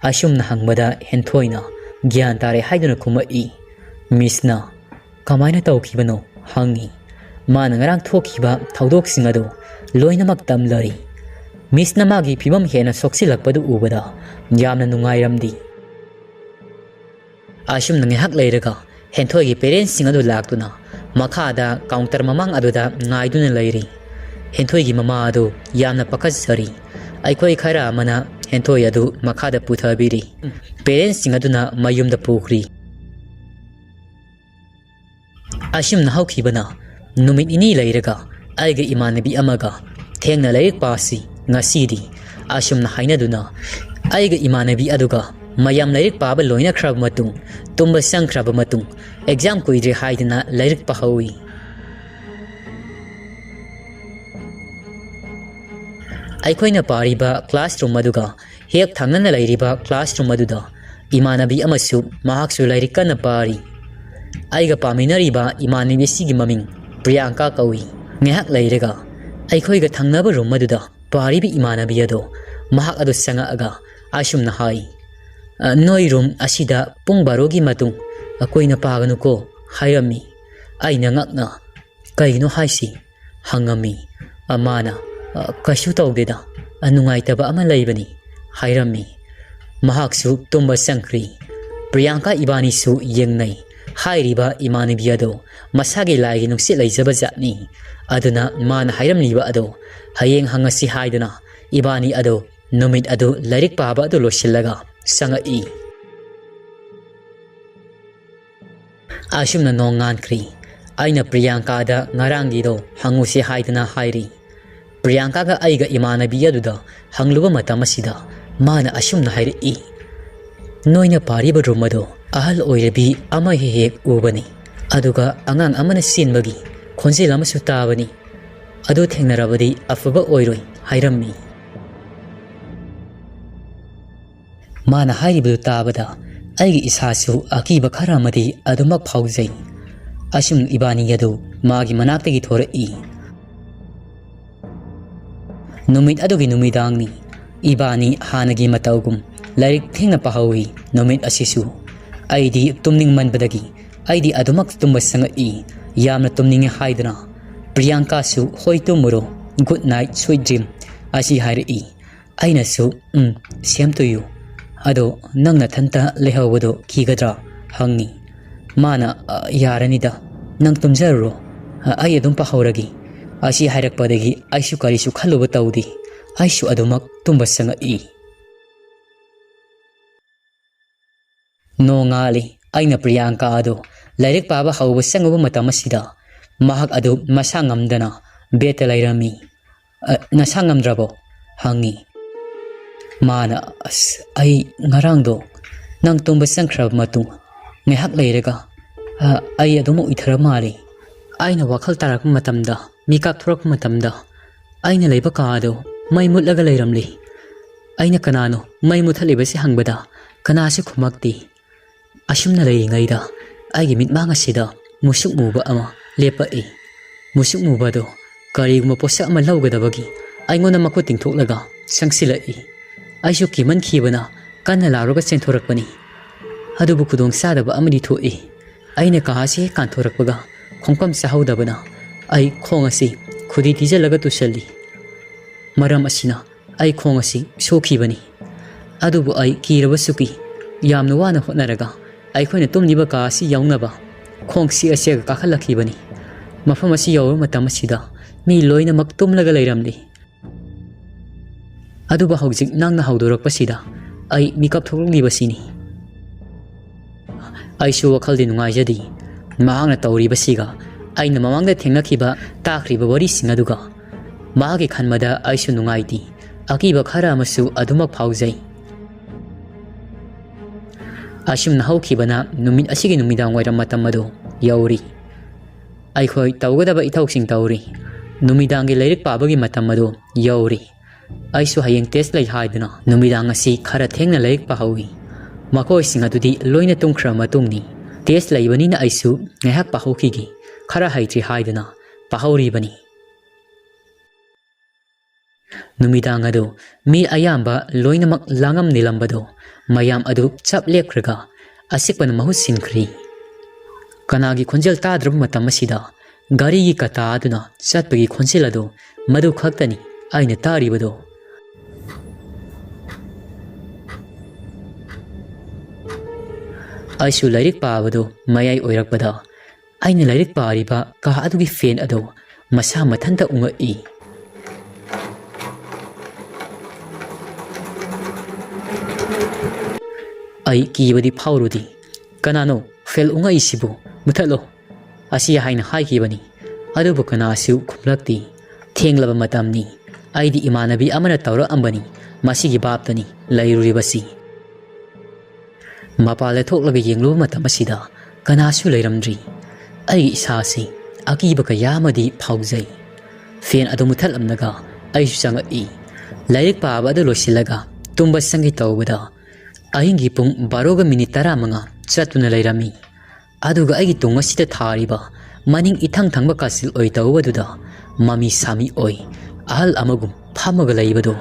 ꯑꯁꯨꯝꯅ ꯍꯪꯕꯗ ꯍꯦꯟꯊꯣꯏꯅ ꯒ꯭ꯌꯥꯟ ꯇꯥꯔꯦ ꯍꯥꯏꯗꯨꯅ ꯈꯨꯝꯃꯛꯏ꯫ ꯃꯤꯁꯅ "ꯀꯃꯥꯏꯅ ꯇꯧꯈꯤꯕꯅꯣ?" ꯍꯪꯉꯤ꯫ ꯃꯥꯅ ꯉꯔꯥꯡ ꯊꯣꯛꯈꯤꯕ ꯊꯧꯗꯣꯛꯁꯤꯡ ꯑꯗꯨ ꯂꯣꯏꯅꯃꯛ ꯇꯝꯂꯔꯤ꯫ ꯃꯤꯁꯅ ꯃꯥꯒꯤ ꯐꯤꯕꯝ ꯍꯦꯟꯅ ꯁꯣꯛꯆꯤꯜꯂꯛꯄꯗꯨ ꯎꯕꯗ ꯌꯥꯝꯅ ꯅꯨꯡꯉꯥꯏꯔꯝꯗꯦ꯫ ꯑꯁꯨꯝꯅ ꯉꯥꯏꯍꯥꯛ ꯂꯩꯔꯒ ꯍꯦꯟꯊꯣꯏꯒꯤ ꯄꯦꯔꯦꯟꯁꯁꯤꯡ ꯑꯗꯨ ꯂꯥꯛꯇꯨꯅ ꯃꯈꯥꯗ ꯀꯥꯎꯟꯇꯔ ꯃꯃꯥꯡ ꯑꯗꯨꯗ ꯉꯥꯏꯗꯨꯅ ꯂꯩꯔꯤ꯫ ꯍꯦꯟꯊꯣꯏꯒꯤ ꯃꯃꯥ ꯑꯗꯨ ꯌꯥꯝꯅ ꯄꯥꯈꯠꯆꯔꯤ꯫ ꯑꯩꯈꯣꯏ ꯈꯔ ꯑꯃꯅ ꯍꯦꯟꯊꯣꯏ ꯑꯗꯨ ꯃꯈꯥꯗ ꯄꯨꯊꯕꯤꯔꯤ꯫ ꯄꯦꯔꯦꯟꯁꯁꯤꯡ ꯑꯗꯨꯅ ꯃꯌꯨꯝꯗ ꯄꯨꯈ꯭ꯔꯤ꯫ ꯑꯁꯨꯝꯅ ꯍꯧꯈꯤꯕꯅ ꯅꯨꯃꯤꯠ ꯅꯤꯅꯤ ꯂꯩꯔꯒ ꯑꯩꯒ ꯏꯃꯥꯟꯅꯕꯤ ꯑꯃꯒ ꯊꯦꯡꯅ ꯂꯥꯏꯔꯤꯛ ꯄꯥꯁꯤ ꯉꯁꯤꯗꯤ꯫ ꯑꯁꯨꯝꯅ ꯍꯥꯏꯅꯗꯨꯅ ꯑꯩꯒ ꯏꯃꯥꯟꯅꯕꯤ ꯑꯗꯨꯒ ꯃꯌꯥꯝ ꯂꯥꯏꯔꯤꯛ ꯄꯥꯕ ꯂꯣꯏꯅꯈ꯭ꯔꯕ ꯃꯇꯨꯡ, ꯇꯨꯝꯕ ꯆꯪꯈ꯭ꯔꯕ ꯃꯇꯨꯡ, ꯑꯦꯛꯖꯥꯝ ꯀꯨꯏꯗ꯭ꯔꯦ ꯍꯥꯏꯗꯅ ꯂꯥꯏꯔꯤꯛ ꯄꯥꯍꯧꯏ꯫ ꯑꯩꯈꯣꯏꯅ ꯄꯥꯔꯤꯕ ꯀ꯭ꯂꯥꯁꯔꯨꯝ ꯑꯗꯨꯒ ꯍꯦꯛ ꯊꯪꯅꯅ ꯂꯩꯔꯤꯕ ꯀ꯭ꯂꯥꯁꯔꯨꯝ ꯑꯗꯨꯗ ꯏꯃꯥꯟꯅꯕꯤ ꯑꯃꯁꯨ ꯃꯍꯥꯛꯁꯨ ꯂꯥꯏꯔꯤꯛ ꯀꯟꯅ ꯄꯥꯔꯤ꯫ ꯑꯩꯒ ꯄꯥꯃꯤꯟꯅꯔꯤꯕ ꯏꯃꯥꯟꯅꯕꯤ ꯑꯁꯤꯒꯤ ꯃꯃꯤꯡ ꯄ꯭ꯔꯤꯌꯥꯡꯀꯥ ꯀꯧꯏ꯫ ꯉꯥꯏꯍꯥꯛ ꯂꯩꯔꯒ ꯑꯩꯈꯣꯏꯒ ꯊꯪꯅꯕ ꯔꯨꯝ ꯑꯗꯨꯗ ꯄꯥꯔꯤꯕ ꯏꯃꯥꯟꯅꯕꯤ ꯑꯗꯣ ꯃꯍꯥꯛ ꯑꯗꯨ ꯆꯪꯉꯛꯑꯒ ꯑꯁꯨꯝꯅ ꯍꯥꯏ, "ꯑ, ꯅꯣꯏ ꯔꯨꯝ ꯑꯁꯤꯗ ꯄꯨꯡ ꯕꯥꯔꯣꯒꯤ ꯃꯇꯨꯡ ꯀꯨꯏꯅ ꯄꯥꯒꯅꯨꯀꯣ" ꯍꯥꯏꯔꯝꯃꯤ꯫ ꯑꯩꯅ ꯉꯛꯅ "ꯀꯩꯅꯣ ꯍꯥꯏꯁꯤ?" ꯍꯪꯉꯝꯃꯤ꯫ ꯑ, ꯃꯥꯅ, "ꯑ, ꯀꯩꯁꯨ ꯇꯧꯗꯦꯗ, ꯑ, ꯅꯨꯡꯉꯥꯏꯇꯕ ꯑꯃ ꯂꯩꯕꯅꯤ" ꯍꯥꯏꯔꯝꯃꯤ꯫ ꯃꯍꯥꯛꯁꯨ ꯇꯨꯝꯕ ꯆꯪꯈ꯭ꯔꯤ꯫ ꯄ꯭ꯔꯤꯌꯥꯡꯀꯥ ꯏꯕꯥꯅꯤꯁꯨ ꯌꯦꯡꯅꯩ꯫ ꯍꯥꯏꯔꯤꯕ ꯏꯃꯥꯟꯅꯕꯤ ꯑꯗꯣ ꯃꯁꯥꯒꯤ ꯂꯥꯏꯒꯤ ꯅꯨꯡꯁꯤꯠ ꯂꯩꯖꯕ ꯖꯥꯠꯅꯤ꯫ ꯑꯗꯨꯅ ꯃꯥꯅ ꯍꯥꯏꯔꯝꯂꯤꯕ ꯑꯗꯣ ꯍꯌꯦꯡ ꯍꯪꯉꯁꯤ ꯍꯥꯏꯗꯨꯅ ꯏꯕꯥꯅꯤ ꯑꯗꯣ ꯅꯨꯃꯤꯠ ꯑꯗꯨ ꯂꯥꯏꯔꯤꯛ ꯄꯥꯕ ꯑꯗꯨ ꯂꯣꯏꯁꯤꯜꯂꯒ ꯆꯪꯉꯛꯏ꯫ ꯑꯁꯨꯝꯅ ꯅꯣꯡꯉꯥꯟꯈ꯭ꯔꯤ꯫ ꯑꯩꯅ ꯄ꯭ꯔꯤꯌꯥꯡꯀꯥꯗ ꯉꯔꯥꯡꯒꯤꯗꯣ ꯍꯪꯉꯨꯁꯤ ꯍꯥꯏꯗꯅ ꯍꯥꯏꯔꯤ꯫ ꯄ꯭ꯔꯤꯌꯥꯡꯀꯥꯒ ꯑꯩꯒ ꯏꯃꯥꯟꯅꯕꯤ ꯑꯗꯨꯗ ꯍꯪꯂꯨꯕ ꯃꯇꯝ ꯑꯁꯤꯗ ꯃꯥꯅ ꯑꯁꯨꯝꯅ ꯍꯥꯏꯔꯛꯏ, "ꯅꯣꯏꯅ ꯄꯥꯔꯤꯕ ꯔꯨꯝ ꯑꯗꯣ ꯑꯍꯜ ꯑꯣꯏꯔꯕꯤ ꯑꯃ ꯍꯦꯛ ꯍꯦꯛ ꯎꯕꯅꯤ, ꯑꯗꯨꯒ ꯑꯉꯥꯡ ꯑꯃꯅ ꯆꯦꯟꯕꯒꯤ ꯈꯣꯟꯖꯦꯜ ꯑꯃꯁꯨ ꯇꯥꯕꯅꯤ꯫ ꯑꯗꯨ ꯊꯦꯡꯅꯔꯕꯗꯤ ꯑꯐꯕ ꯑꯣꯏꯔꯣꯏ" ꯍꯥꯏꯔꯝꯃꯤ꯫ ꯃꯥꯅ ꯍꯥꯏꯔꯤꯕꯗꯨ ꯇꯥꯕꯗ ꯑꯩꯒꯤ ꯏꯁꯥꯁꯨ ꯑꯀꯤꯕ ꯈꯔ ꯑꯃꯗꯤ ꯑꯗꯨꯃꯛ ꯐꯥꯎꯖꯩ꯫ ꯑꯁꯨꯝ ꯏꯕꯥꯅꯤ ꯑꯗꯨ ꯃꯥꯒꯤ ꯃꯅꯥꯛꯇꯒꯤ ꯊꯣꯔꯛꯏ꯫ ꯅꯨꯃꯤꯠ ꯑꯗꯨꯒꯤ ꯅꯨꯃꯤꯗꯥꯡꯅꯤ꯫ ꯏꯕꯥꯅꯤ ꯍꯥꯟꯅꯒꯤ ꯃꯇꯧꯒꯨꯝ ꯂꯥꯏꯔꯤꯛ ꯊꯦꯡꯅ ꯄꯥꯍꯧꯏ ꯅꯨꯃꯤꯠ ꯑꯁꯤꯁꯨ꯫ ꯑꯩꯗꯤ ꯇꯨꯝꯅꯤꯡꯃꯟꯕꯗꯒꯤ ꯑꯩꯗꯤ ꯑꯗꯨꯃꯛ ꯇꯨꯝꯕ ꯆꯪꯉꯛꯏ꯫ ꯌꯥꯝꯅ ꯇꯨꯝꯅꯤꯡꯉꯦ ꯍꯥꯏꯗꯨꯅ ꯄ꯭ꯔꯤꯌꯥꯡꯀꯥꯁꯨ "ꯍꯣꯏ ꯇꯨꯝꯃꯨꯔꯣ, good night, sweet dream" ꯑꯁꯤ ꯍꯥꯏꯔꯛꯏ꯫ ꯑꯩꯅꯁꯨ "ꯎꯝ, same to you꯫ ꯑꯗꯣ ꯅꯪ ꯅꯊꯟꯇ ꯂꯩꯍꯧꯕꯗꯣ ꯀꯤꯒꯗ꯭ꯔꯥ?" ꯍꯪꯉꯤ꯫ ꯃꯥꯅ "ꯑ, ꯌꯥꯔꯅꯤꯗ, ꯅꯪ ꯇꯨꯝꯖꯔꯨꯔꯣ, ꯑ, ꯑꯩ ꯑꯗꯨꯝ ꯄꯥꯍꯧꯔꯒꯦ" ꯑꯁꯤ ꯍꯥꯏꯔꯛꯄꯗꯒꯤ ꯑꯩꯁꯨ ꯀꯔꯤꯁꯨ ꯈꯜꯂꯨꯕ ꯇꯧꯗꯦ꯫ ꯑꯩꯁꯨ ꯑꯗꯨꯃꯛ ꯇꯨꯝꯕ ꯆꯪꯉꯛꯏ꯫ ꯅꯣꯡꯉꯥꯜꯂꯤ꯫ ꯑꯩꯅ ꯄ꯭ꯔꯤꯌꯥꯡꯀꯥ ꯑꯗꯨ ꯂꯥꯏꯔꯤꯛ ꯄꯥꯕ ꯍꯧꯕ ꯆꯪꯉꯨꯕ ꯃꯇꯝ ꯑꯁꯤꯗ ꯃꯍꯥꯛ ꯑꯗꯨ ꯃꯁꯥ ꯉꯝꯗꯅ ꯕꯦꯠꯇ ꯂꯩꯔꯝꯃꯤ꯫ "ꯑ, ꯅꯁꯥ ꯉꯝꯗ꯭ꯔꯕꯣ?" ꯍꯪꯉꯤ꯫ ꯃꯥꯅ, "ꯑꯁ, ꯑꯩ ꯉꯔꯥꯡꯗꯣ ꯅꯪ ꯇꯨꯝꯕ ꯆꯪꯈ꯭ꯔꯕ ꯃꯇꯨꯡ ꯉꯥꯏꯍꯥꯛ ꯂꯩꯔꯒ, ꯑ, ꯑꯩ ꯑꯗꯨꯃꯛ ꯎꯏꯊꯔ ꯃꯥꯜꯂꯤ꯫ ꯑꯩꯅ ꯋꯥꯈꯜ ꯇꯥꯔꯛꯄ ꯃꯇꯝꯗ, ꯃꯤꯀꯥꯞ ꯊꯣꯔꯛꯄ ꯃꯇꯝꯗ, ꯑꯩꯅ ꯂꯩꯕ ꯀꯥ ꯑꯗꯨ ꯃꯩ ꯃꯨꯠꯂꯒ ꯂꯩꯔꯝꯂꯤ꯫ ꯑꯩꯅ ꯀꯅꯥꯅꯣ ꯃꯩ ꯃꯨꯠꯊꯠꯂꯤꯕꯁꯤ ꯍꯪꯕꯗ ꯀꯅꯥꯁꯨ ꯈꯨꯝꯃꯛꯇꯦ꯫ ꯑꯁꯨꯝꯅ ꯂꯩꯔꯤꯉꯩꯗ ꯑꯩꯒꯤ ꯃꯤꯠꯃꯥꯡ ꯑꯁꯤꯗ ꯃꯨꯁꯨꯛ ꯃꯨꯕ ꯑꯃ ꯂꯦꯞꯄꯛꯏ꯫ ꯃꯨꯁꯨꯛ ꯃꯨꯕ ꯑꯗꯨ ꯀꯔꯤꯒꯨꯝꯕ ꯄꯣꯠꯁꯛ ꯑꯃ ꯂꯧꯒꯗꯕꯒꯤ ꯑꯩꯉꯣꯟꯗ ꯃꯈꯨꯠ ꯇꯤꯡꯊꯣꯛꯂꯒ ꯆꯪꯁꯤꯜꯂꯛꯏ꯫ ꯑꯩꯁꯨ ꯀꯤꯃꯟꯈꯤꯕꯅ ꯀꯟꯅ ꯂꯥꯎꯔꯒ ꯆꯦꯟꯊꯣꯔꯛꯄꯅꯤ꯫ ꯑꯗꯨꯕꯨ ꯈꯨꯗꯣꯡ ꯆꯥꯗꯕ ꯑꯃꯗꯤ ꯊꯣꯛꯏ꯫ ꯑꯩꯅ ꯀꯥ ꯑꯁꯤ ꯍꯦꯛ ꯀꯥꯟꯊꯣꯔꯛꯄꯒ ꯈꯣꯡꯐꯝ ꯆꯥꯍꯧꯗꯕꯅ ꯑꯩ ꯈꯣꯡ ꯑꯁꯤ ꯈꯨꯗꯤ ꯊꯤꯖꯤꯜꯂꯒ ꯇꯨꯁꯜꯂꯤ꯫ ꯃꯔꯝ ꯑꯁꯤꯅ ꯑꯩ ꯈꯣꯡ ꯑꯁꯤ ꯁꯣꯛꯈꯤꯕꯅꯤ"꯫ ꯑꯗꯨꯕꯨ ꯑꯩ ꯀꯤꯔꯕꯁꯨ ꯀꯤ꯫ ꯌꯥꯝꯅ ꯋꯥꯅ ꯍꯣꯠꯅꯔꯒ ꯑꯩꯈꯣꯏꯅ ꯇꯨꯝꯂꯤꯕ ꯀꯥ ꯑꯁꯤ ꯌꯧꯅꯕ ꯈꯣꯡ ꯁꯦꯛꯑ ꯁꯦꯛꯑꯒ ꯀꯥꯈꯠꯂꯛꯈꯤꯕꯅꯤ꯫ ꯃꯐꯝ ꯑꯁꯤ ꯌꯧꯔꯕ ꯃꯇꯝ ꯑꯁꯤꯗ ꯃꯤ ꯂꯣꯏꯅꯃꯛ ꯇꯨꯝꯂꯒ ꯂꯩꯔꯝꯂꯤ꯫ ꯑꯗꯨꯕꯨ ꯍꯧꯖꯤꯛ ꯅꯪꯅ ꯍꯧꯗꯣꯔꯛꯄꯁꯤꯗ ꯑꯩ ꯃꯤꯀꯞ ꯊꯣꯛꯂꯛꯂꯤꯕꯁꯤꯅꯤ꯫ ꯑꯩꯁꯨ ꯋꯥꯈꯜꯗꯤ ꯅꯨꯡꯉꯥꯏꯖꯗꯦ꯫ ꯃꯍꯥꯛꯅ ꯇꯧꯔꯤꯕꯁꯤꯒ ꯑꯩꯅ ꯃꯃꯥꯡꯗ ꯊꯦꯡꯅꯈꯤꯕ, ꯇꯥꯈ꯭ꯔꯤꯕ ꯋꯥꯔꯤꯁꯤꯡ ꯑꯗꯨꯒ ꯃꯍꯥꯛꯀꯤ ꯈꯟꯕꯗ ꯑꯩꯁꯨ ꯅꯨꯡꯉꯥꯏꯇꯦ꯫ ꯑꯀꯤꯕ ꯈꯔ ꯑꯃꯁꯨ ꯑꯗꯨꯃꯛ ꯐꯥꯎꯖꯩ꯫ ꯑꯁꯨꯝꯅ ꯍꯧꯈꯤꯕꯅ ꯅꯨꯃꯤꯠ ꯑꯁꯤꯒꯤ ꯅꯨꯃꯤꯗꯥꯡ ꯋꯥꯏꯔꯝ ꯃꯇꯝ ꯑꯗꯨ ꯌꯧꯔꯤ꯫ ꯑꯩꯈꯣꯏ ꯇꯧꯒꯗꯕ ꯏꯊꯧꯁꯤꯡ ꯇꯧꯔꯤ꯫ ꯅꯨꯃꯤꯗꯥꯡꯒꯤ ꯂꯥꯏꯔꯤꯛ ꯄꯥꯕꯒꯤ ꯃꯇꯝ ꯑꯗꯨ ꯌꯧꯔꯤ꯫ ꯑꯩꯁꯨ ꯍꯌꯦꯡ ꯇꯦꯁ ꯂꯩ ꯍꯥꯏꯗꯨꯅ ꯅꯨꯃꯤꯗꯥꯡ ꯑꯁꯤ ꯈꯔ ꯊꯦꯡꯅ ꯂꯥꯏꯔꯤꯛ ꯄꯥꯍꯧꯏ꯫ ꯃꯈꯣꯏꯁꯤꯡ ꯑꯗꯨꯗꯤ ꯂꯣꯏꯅ ꯇꯨꯝꯈ꯭ꯔꯕ ꯃꯇꯨꯡꯅꯤ꯫ ꯇꯦꯁ ꯂꯩꯕꯅꯤꯅ ꯑꯩꯁꯨ ꯉꯥꯏꯍꯥꯛ ꯄꯥꯍꯧꯈꯤꯒꯦ꯫ ꯈꯔ ꯍꯩꯇ꯭ꯔꯤ ꯍꯥꯏꯗꯨꯅ ꯄꯥꯍꯧꯔꯤꯕꯅꯤ꯫ ꯅꯨꯃꯤꯗꯥꯡ ꯑꯗꯨ ꯃꯤ ꯑꯌꯥꯝꯕ ꯂꯣꯏꯅꯃꯛ ꯂꯥꯡꯉꯝ ꯅꯤꯂꯝꯕꯗꯨ ꯃꯌꯥꯝ ꯑꯗꯨ ꯆꯞ ꯂꯦꯞꯈ꯭ꯔꯒ ꯑꯆꯤꯛꯄꯅ ꯃꯍꯨꯠ ꯁꯤꯟꯈ꯭ꯔꯤ꯫ ꯀꯅꯥꯒꯤ ꯈꯣꯟꯖꯦꯜ ꯇꯥꯗ꯭ꯔꯕ ꯃꯇꯝ ꯑꯁꯤꯗ ꯒꯥꯔꯤꯒꯤ ꯀꯇꯥ ꯑꯗꯨꯅ ꯆꯠꯄꯒꯤ ꯈꯣꯟꯖꯦꯜ ꯑꯗꯨ ꯃꯗꯨ ꯈꯛꯇꯅꯤ ꯑꯩꯅ ꯇꯥꯔꯤꯕꯗꯨ꯫ ꯑꯩꯁꯨ ꯂꯥꯏꯔꯤꯛ ꯄꯥꯕꯗꯨ ꯃꯌꯥꯏ ꯑꯣꯏꯔꯛꯄꯗ ꯑꯩꯅ ꯂꯥꯏꯔꯤꯛ ꯄꯥꯔꯤꯕ ꯀꯥ ꯑꯗꯨꯒꯤ ꯐꯦꯟ ꯑꯗꯨ ꯃꯁꯥ ꯃꯊꯟꯇ ꯎꯪꯉꯛꯏ꯫ ꯑꯩ ꯀꯤꯕꯗꯤ ꯐꯥꯎꯔꯨꯗꯦ꯫ "ꯀꯅꯥꯅꯣ ꯐꯦꯟ ꯎꯪꯉꯛꯏꯁꯤꯕꯨ? ꯃꯨꯊꯠꯂꯣ!" ꯑꯁꯤ ꯍꯥꯏꯅ ꯍꯥꯏꯈꯤꯕꯅꯤ꯫ ꯑꯗꯨꯕꯨ ꯀꯅꯥꯁꯨ ꯈꯨꯝꯂꯛꯇꯦ꯫ ꯊꯦꯡꯂꯕ ꯃꯇꯝꯅꯤ꯫ ꯑꯩꯗꯤ ꯏꯃꯥꯟꯅꯕꯤ ꯑꯃꯅ ꯇꯧꯔꯛꯑꯝꯕꯅꯤ꯫ ꯃꯁꯤꯒꯤ ꯚꯥꯞꯇꯅꯤ ꯂꯩꯔꯨꯔꯤꯕꯁꯤ꯫ ꯃꯄꯥꯟꯗ ꯊꯣꯛꯂꯒ ꯌꯦꯡꯂꯨꯕ ꯃꯇꯝ ꯑꯁꯤꯗ ꯀꯅꯥꯁꯨ ꯂꯩꯔꯝꯗ꯭ꯔꯤ꯫ ꯑꯩꯒꯤ ꯏꯁꯥꯁꯤ ꯑꯀꯤꯕ ꯀꯌꯥ ꯑꯃꯗꯤ ꯐꯥꯎꯖꯩ꯫ ꯐꯦꯟ ꯑꯗꯨ ꯃꯨꯊꯠꯂꯝꯂꯒ ꯑꯩꯁꯨ ꯆꯪꯂꯛꯏ꯫ ꯂꯥꯏꯔꯤꯛ ꯄꯥꯕ ꯑꯗꯨ ꯂꯣꯏꯁꯤꯜꯂꯒ ꯇꯨꯝꯕ ꯆꯪꯒꯦ ꯇꯧꯕꯗ ꯑꯍꯤꯡꯒꯤ ꯄꯨꯡ ꯕꯥꯔꯣꯒ ꯃꯤꯅꯤꯠ ꯇꯔꯥꯃꯉꯥ ꯆꯠꯇꯨꯅ ꯂꯩꯔꯝꯃꯤ꯫ ꯑꯗꯨꯒ ꯑꯩꯒꯤ ꯇꯨꯡ ꯑꯁꯤꯗ ꯊꯥꯔꯤꯕ ꯃꯅꯤꯡ ꯏꯊꯪ ꯊꯪꯕ ꯀꯥꯆꯤꯜ ꯑꯣꯏ ꯇꯧꯕꯗꯨꯗ ꯃꯃꯤ ꯁꯥꯃꯤ ꯑꯣꯏ ꯑꯍꯜ ꯑꯃꯒꯨꯝ ꯐꯝꯃꯒ ꯂꯩꯕꯗꯨ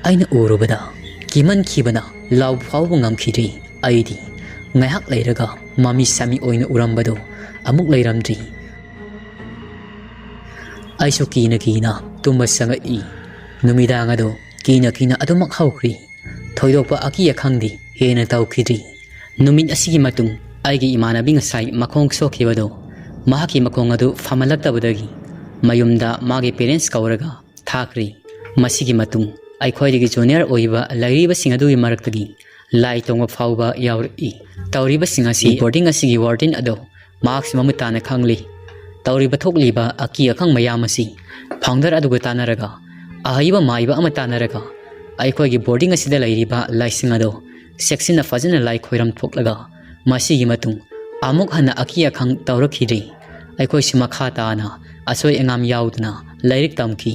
ꯑꯩꯅ ꯎꯔꯨꯕꯗ ꯀꯤꯃꯟꯈꯤꯕꯅ ꯂꯥꯎꯕ ꯐꯥꯎꯕ ꯉꯝꯈꯤꯗ꯭ꯔꯤ꯫ ꯑꯩꯗꯤ ꯉꯥꯏꯍꯥꯛ ꯂꯩꯔꯒ ꯃꯃꯤ ꯁꯥꯃꯤ ꯑꯣꯏꯅ ꯎꯔꯝꯕꯗꯨ ꯑꯃꯨꯛ ꯂꯩꯔꯝꯗ꯭ꯔꯤ꯫ ꯑꯩꯁꯨ ꯀꯤꯅ ꯀꯤꯅ ꯇꯨꯝꯕ ꯆꯪꯉꯛꯏ꯫ ꯅꯨꯃꯤꯗꯥꯡ ꯑꯗꯨ ꯀꯤꯅ ꯀꯤꯅ ꯑꯗꯨꯃꯛ ꯍꯧꯈ꯭ꯔꯤ꯫ ꯊꯣꯏꯗꯣꯛꯄ ꯑꯀꯤ ꯑꯈꯪꯗꯤ ꯍꯦꯟꯅ ꯇꯧꯈꯤꯗ꯭ꯔꯤ꯫ ꯅꯨꯃꯤꯠ ꯑꯁꯤꯒꯤ ꯃꯇꯨꯡ ꯑꯩꯒꯤ ꯏꯃꯥꯟꯅꯕꯤ ꯉꯁꯥꯏ ꯃꯈꯣꯡ ꯁꯣꯛꯈꯤꯕꯗꯣ, ꯃꯍꯥꯛꯀꯤ ꯃꯈꯣꯡ ꯑꯗꯨ ꯐꯃꯜꯂꯛꯇꯕꯗꯒꯤ ꯃꯌꯨꯝꯗ ꯃꯥꯒꯤ parents ꯀꯧꯔꯒ ꯊꯥꯈ꯭ꯔꯦ꯫ ꯃꯁꯤꯒꯤ ꯃꯇꯨꯡ ꯑꯩꯈꯣꯏꯗꯒꯤ junior ꯑꯣꯏꯕ ꯂꯩꯔꯤꯕꯁꯤꯡ ꯑꯗꯨꯒꯤ ꯃꯔꯛꯇꯒꯤ ꯂꯥꯏ ꯇꯣꯡꯕ ꯐꯥꯎꯕ ꯌꯥꯎꯔꯛꯏ꯫ ꯇꯧꯔꯤꯕꯁꯤꯡ ꯑꯁꯤ boarding ꯑꯁꯤꯒꯤ warden ꯑꯗꯣ ꯃꯍꯥꯛꯁꯨ ꯃꯃꯨꯠ ꯇꯥꯅ ꯈꯪꯂꯤ꯫ ꯇꯧꯔꯤꯕ ꯊꯣꯛꯂꯤꯕ ꯑꯀꯤ ꯑꯈꯪ ꯃꯌꯥꯝ ꯑꯁꯤ founder ꯑꯗꯨꯒ ꯇꯥꯟꯅꯔꯒ, ꯑꯍꯩꯕ ꯃꯥꯏꯕ ꯑꯃ ꯇꯥꯟꯅꯔꯒ, ꯑꯩꯈꯣꯏꯒꯤ boarding ꯑꯁꯤꯗ ꯂꯩꯔꯤꯕ ꯂꯥꯏꯁꯤꯡ ꯑꯗꯣ ꯆꯦꯛꯁꯤꯟꯅ ꯐꯖꯅ ꯂꯥꯏ ꯈꯣꯏꯔꯝ ꯊꯣꯛꯂꯒ, ꯃꯁꯤꯒꯤ ꯃꯇꯨꯡ ꯑꯃꯨꯛ ꯍꯟꯅ ꯑꯀꯤ ꯑꯈꯪ ꯇꯧꯔꯛꯈꯤꯗ꯭ꯔꯤ꯫ ꯑꯩꯈꯣꯏꯁꯨ ꯃꯈꯥ ꯇꯥꯅ ꯑꯁꯣꯏ ꯑꯉꯥꯝ ꯌꯥꯎꯗꯅ ꯂꯥꯏꯔꯤꯛ ꯇꯝꯈꯤ꯫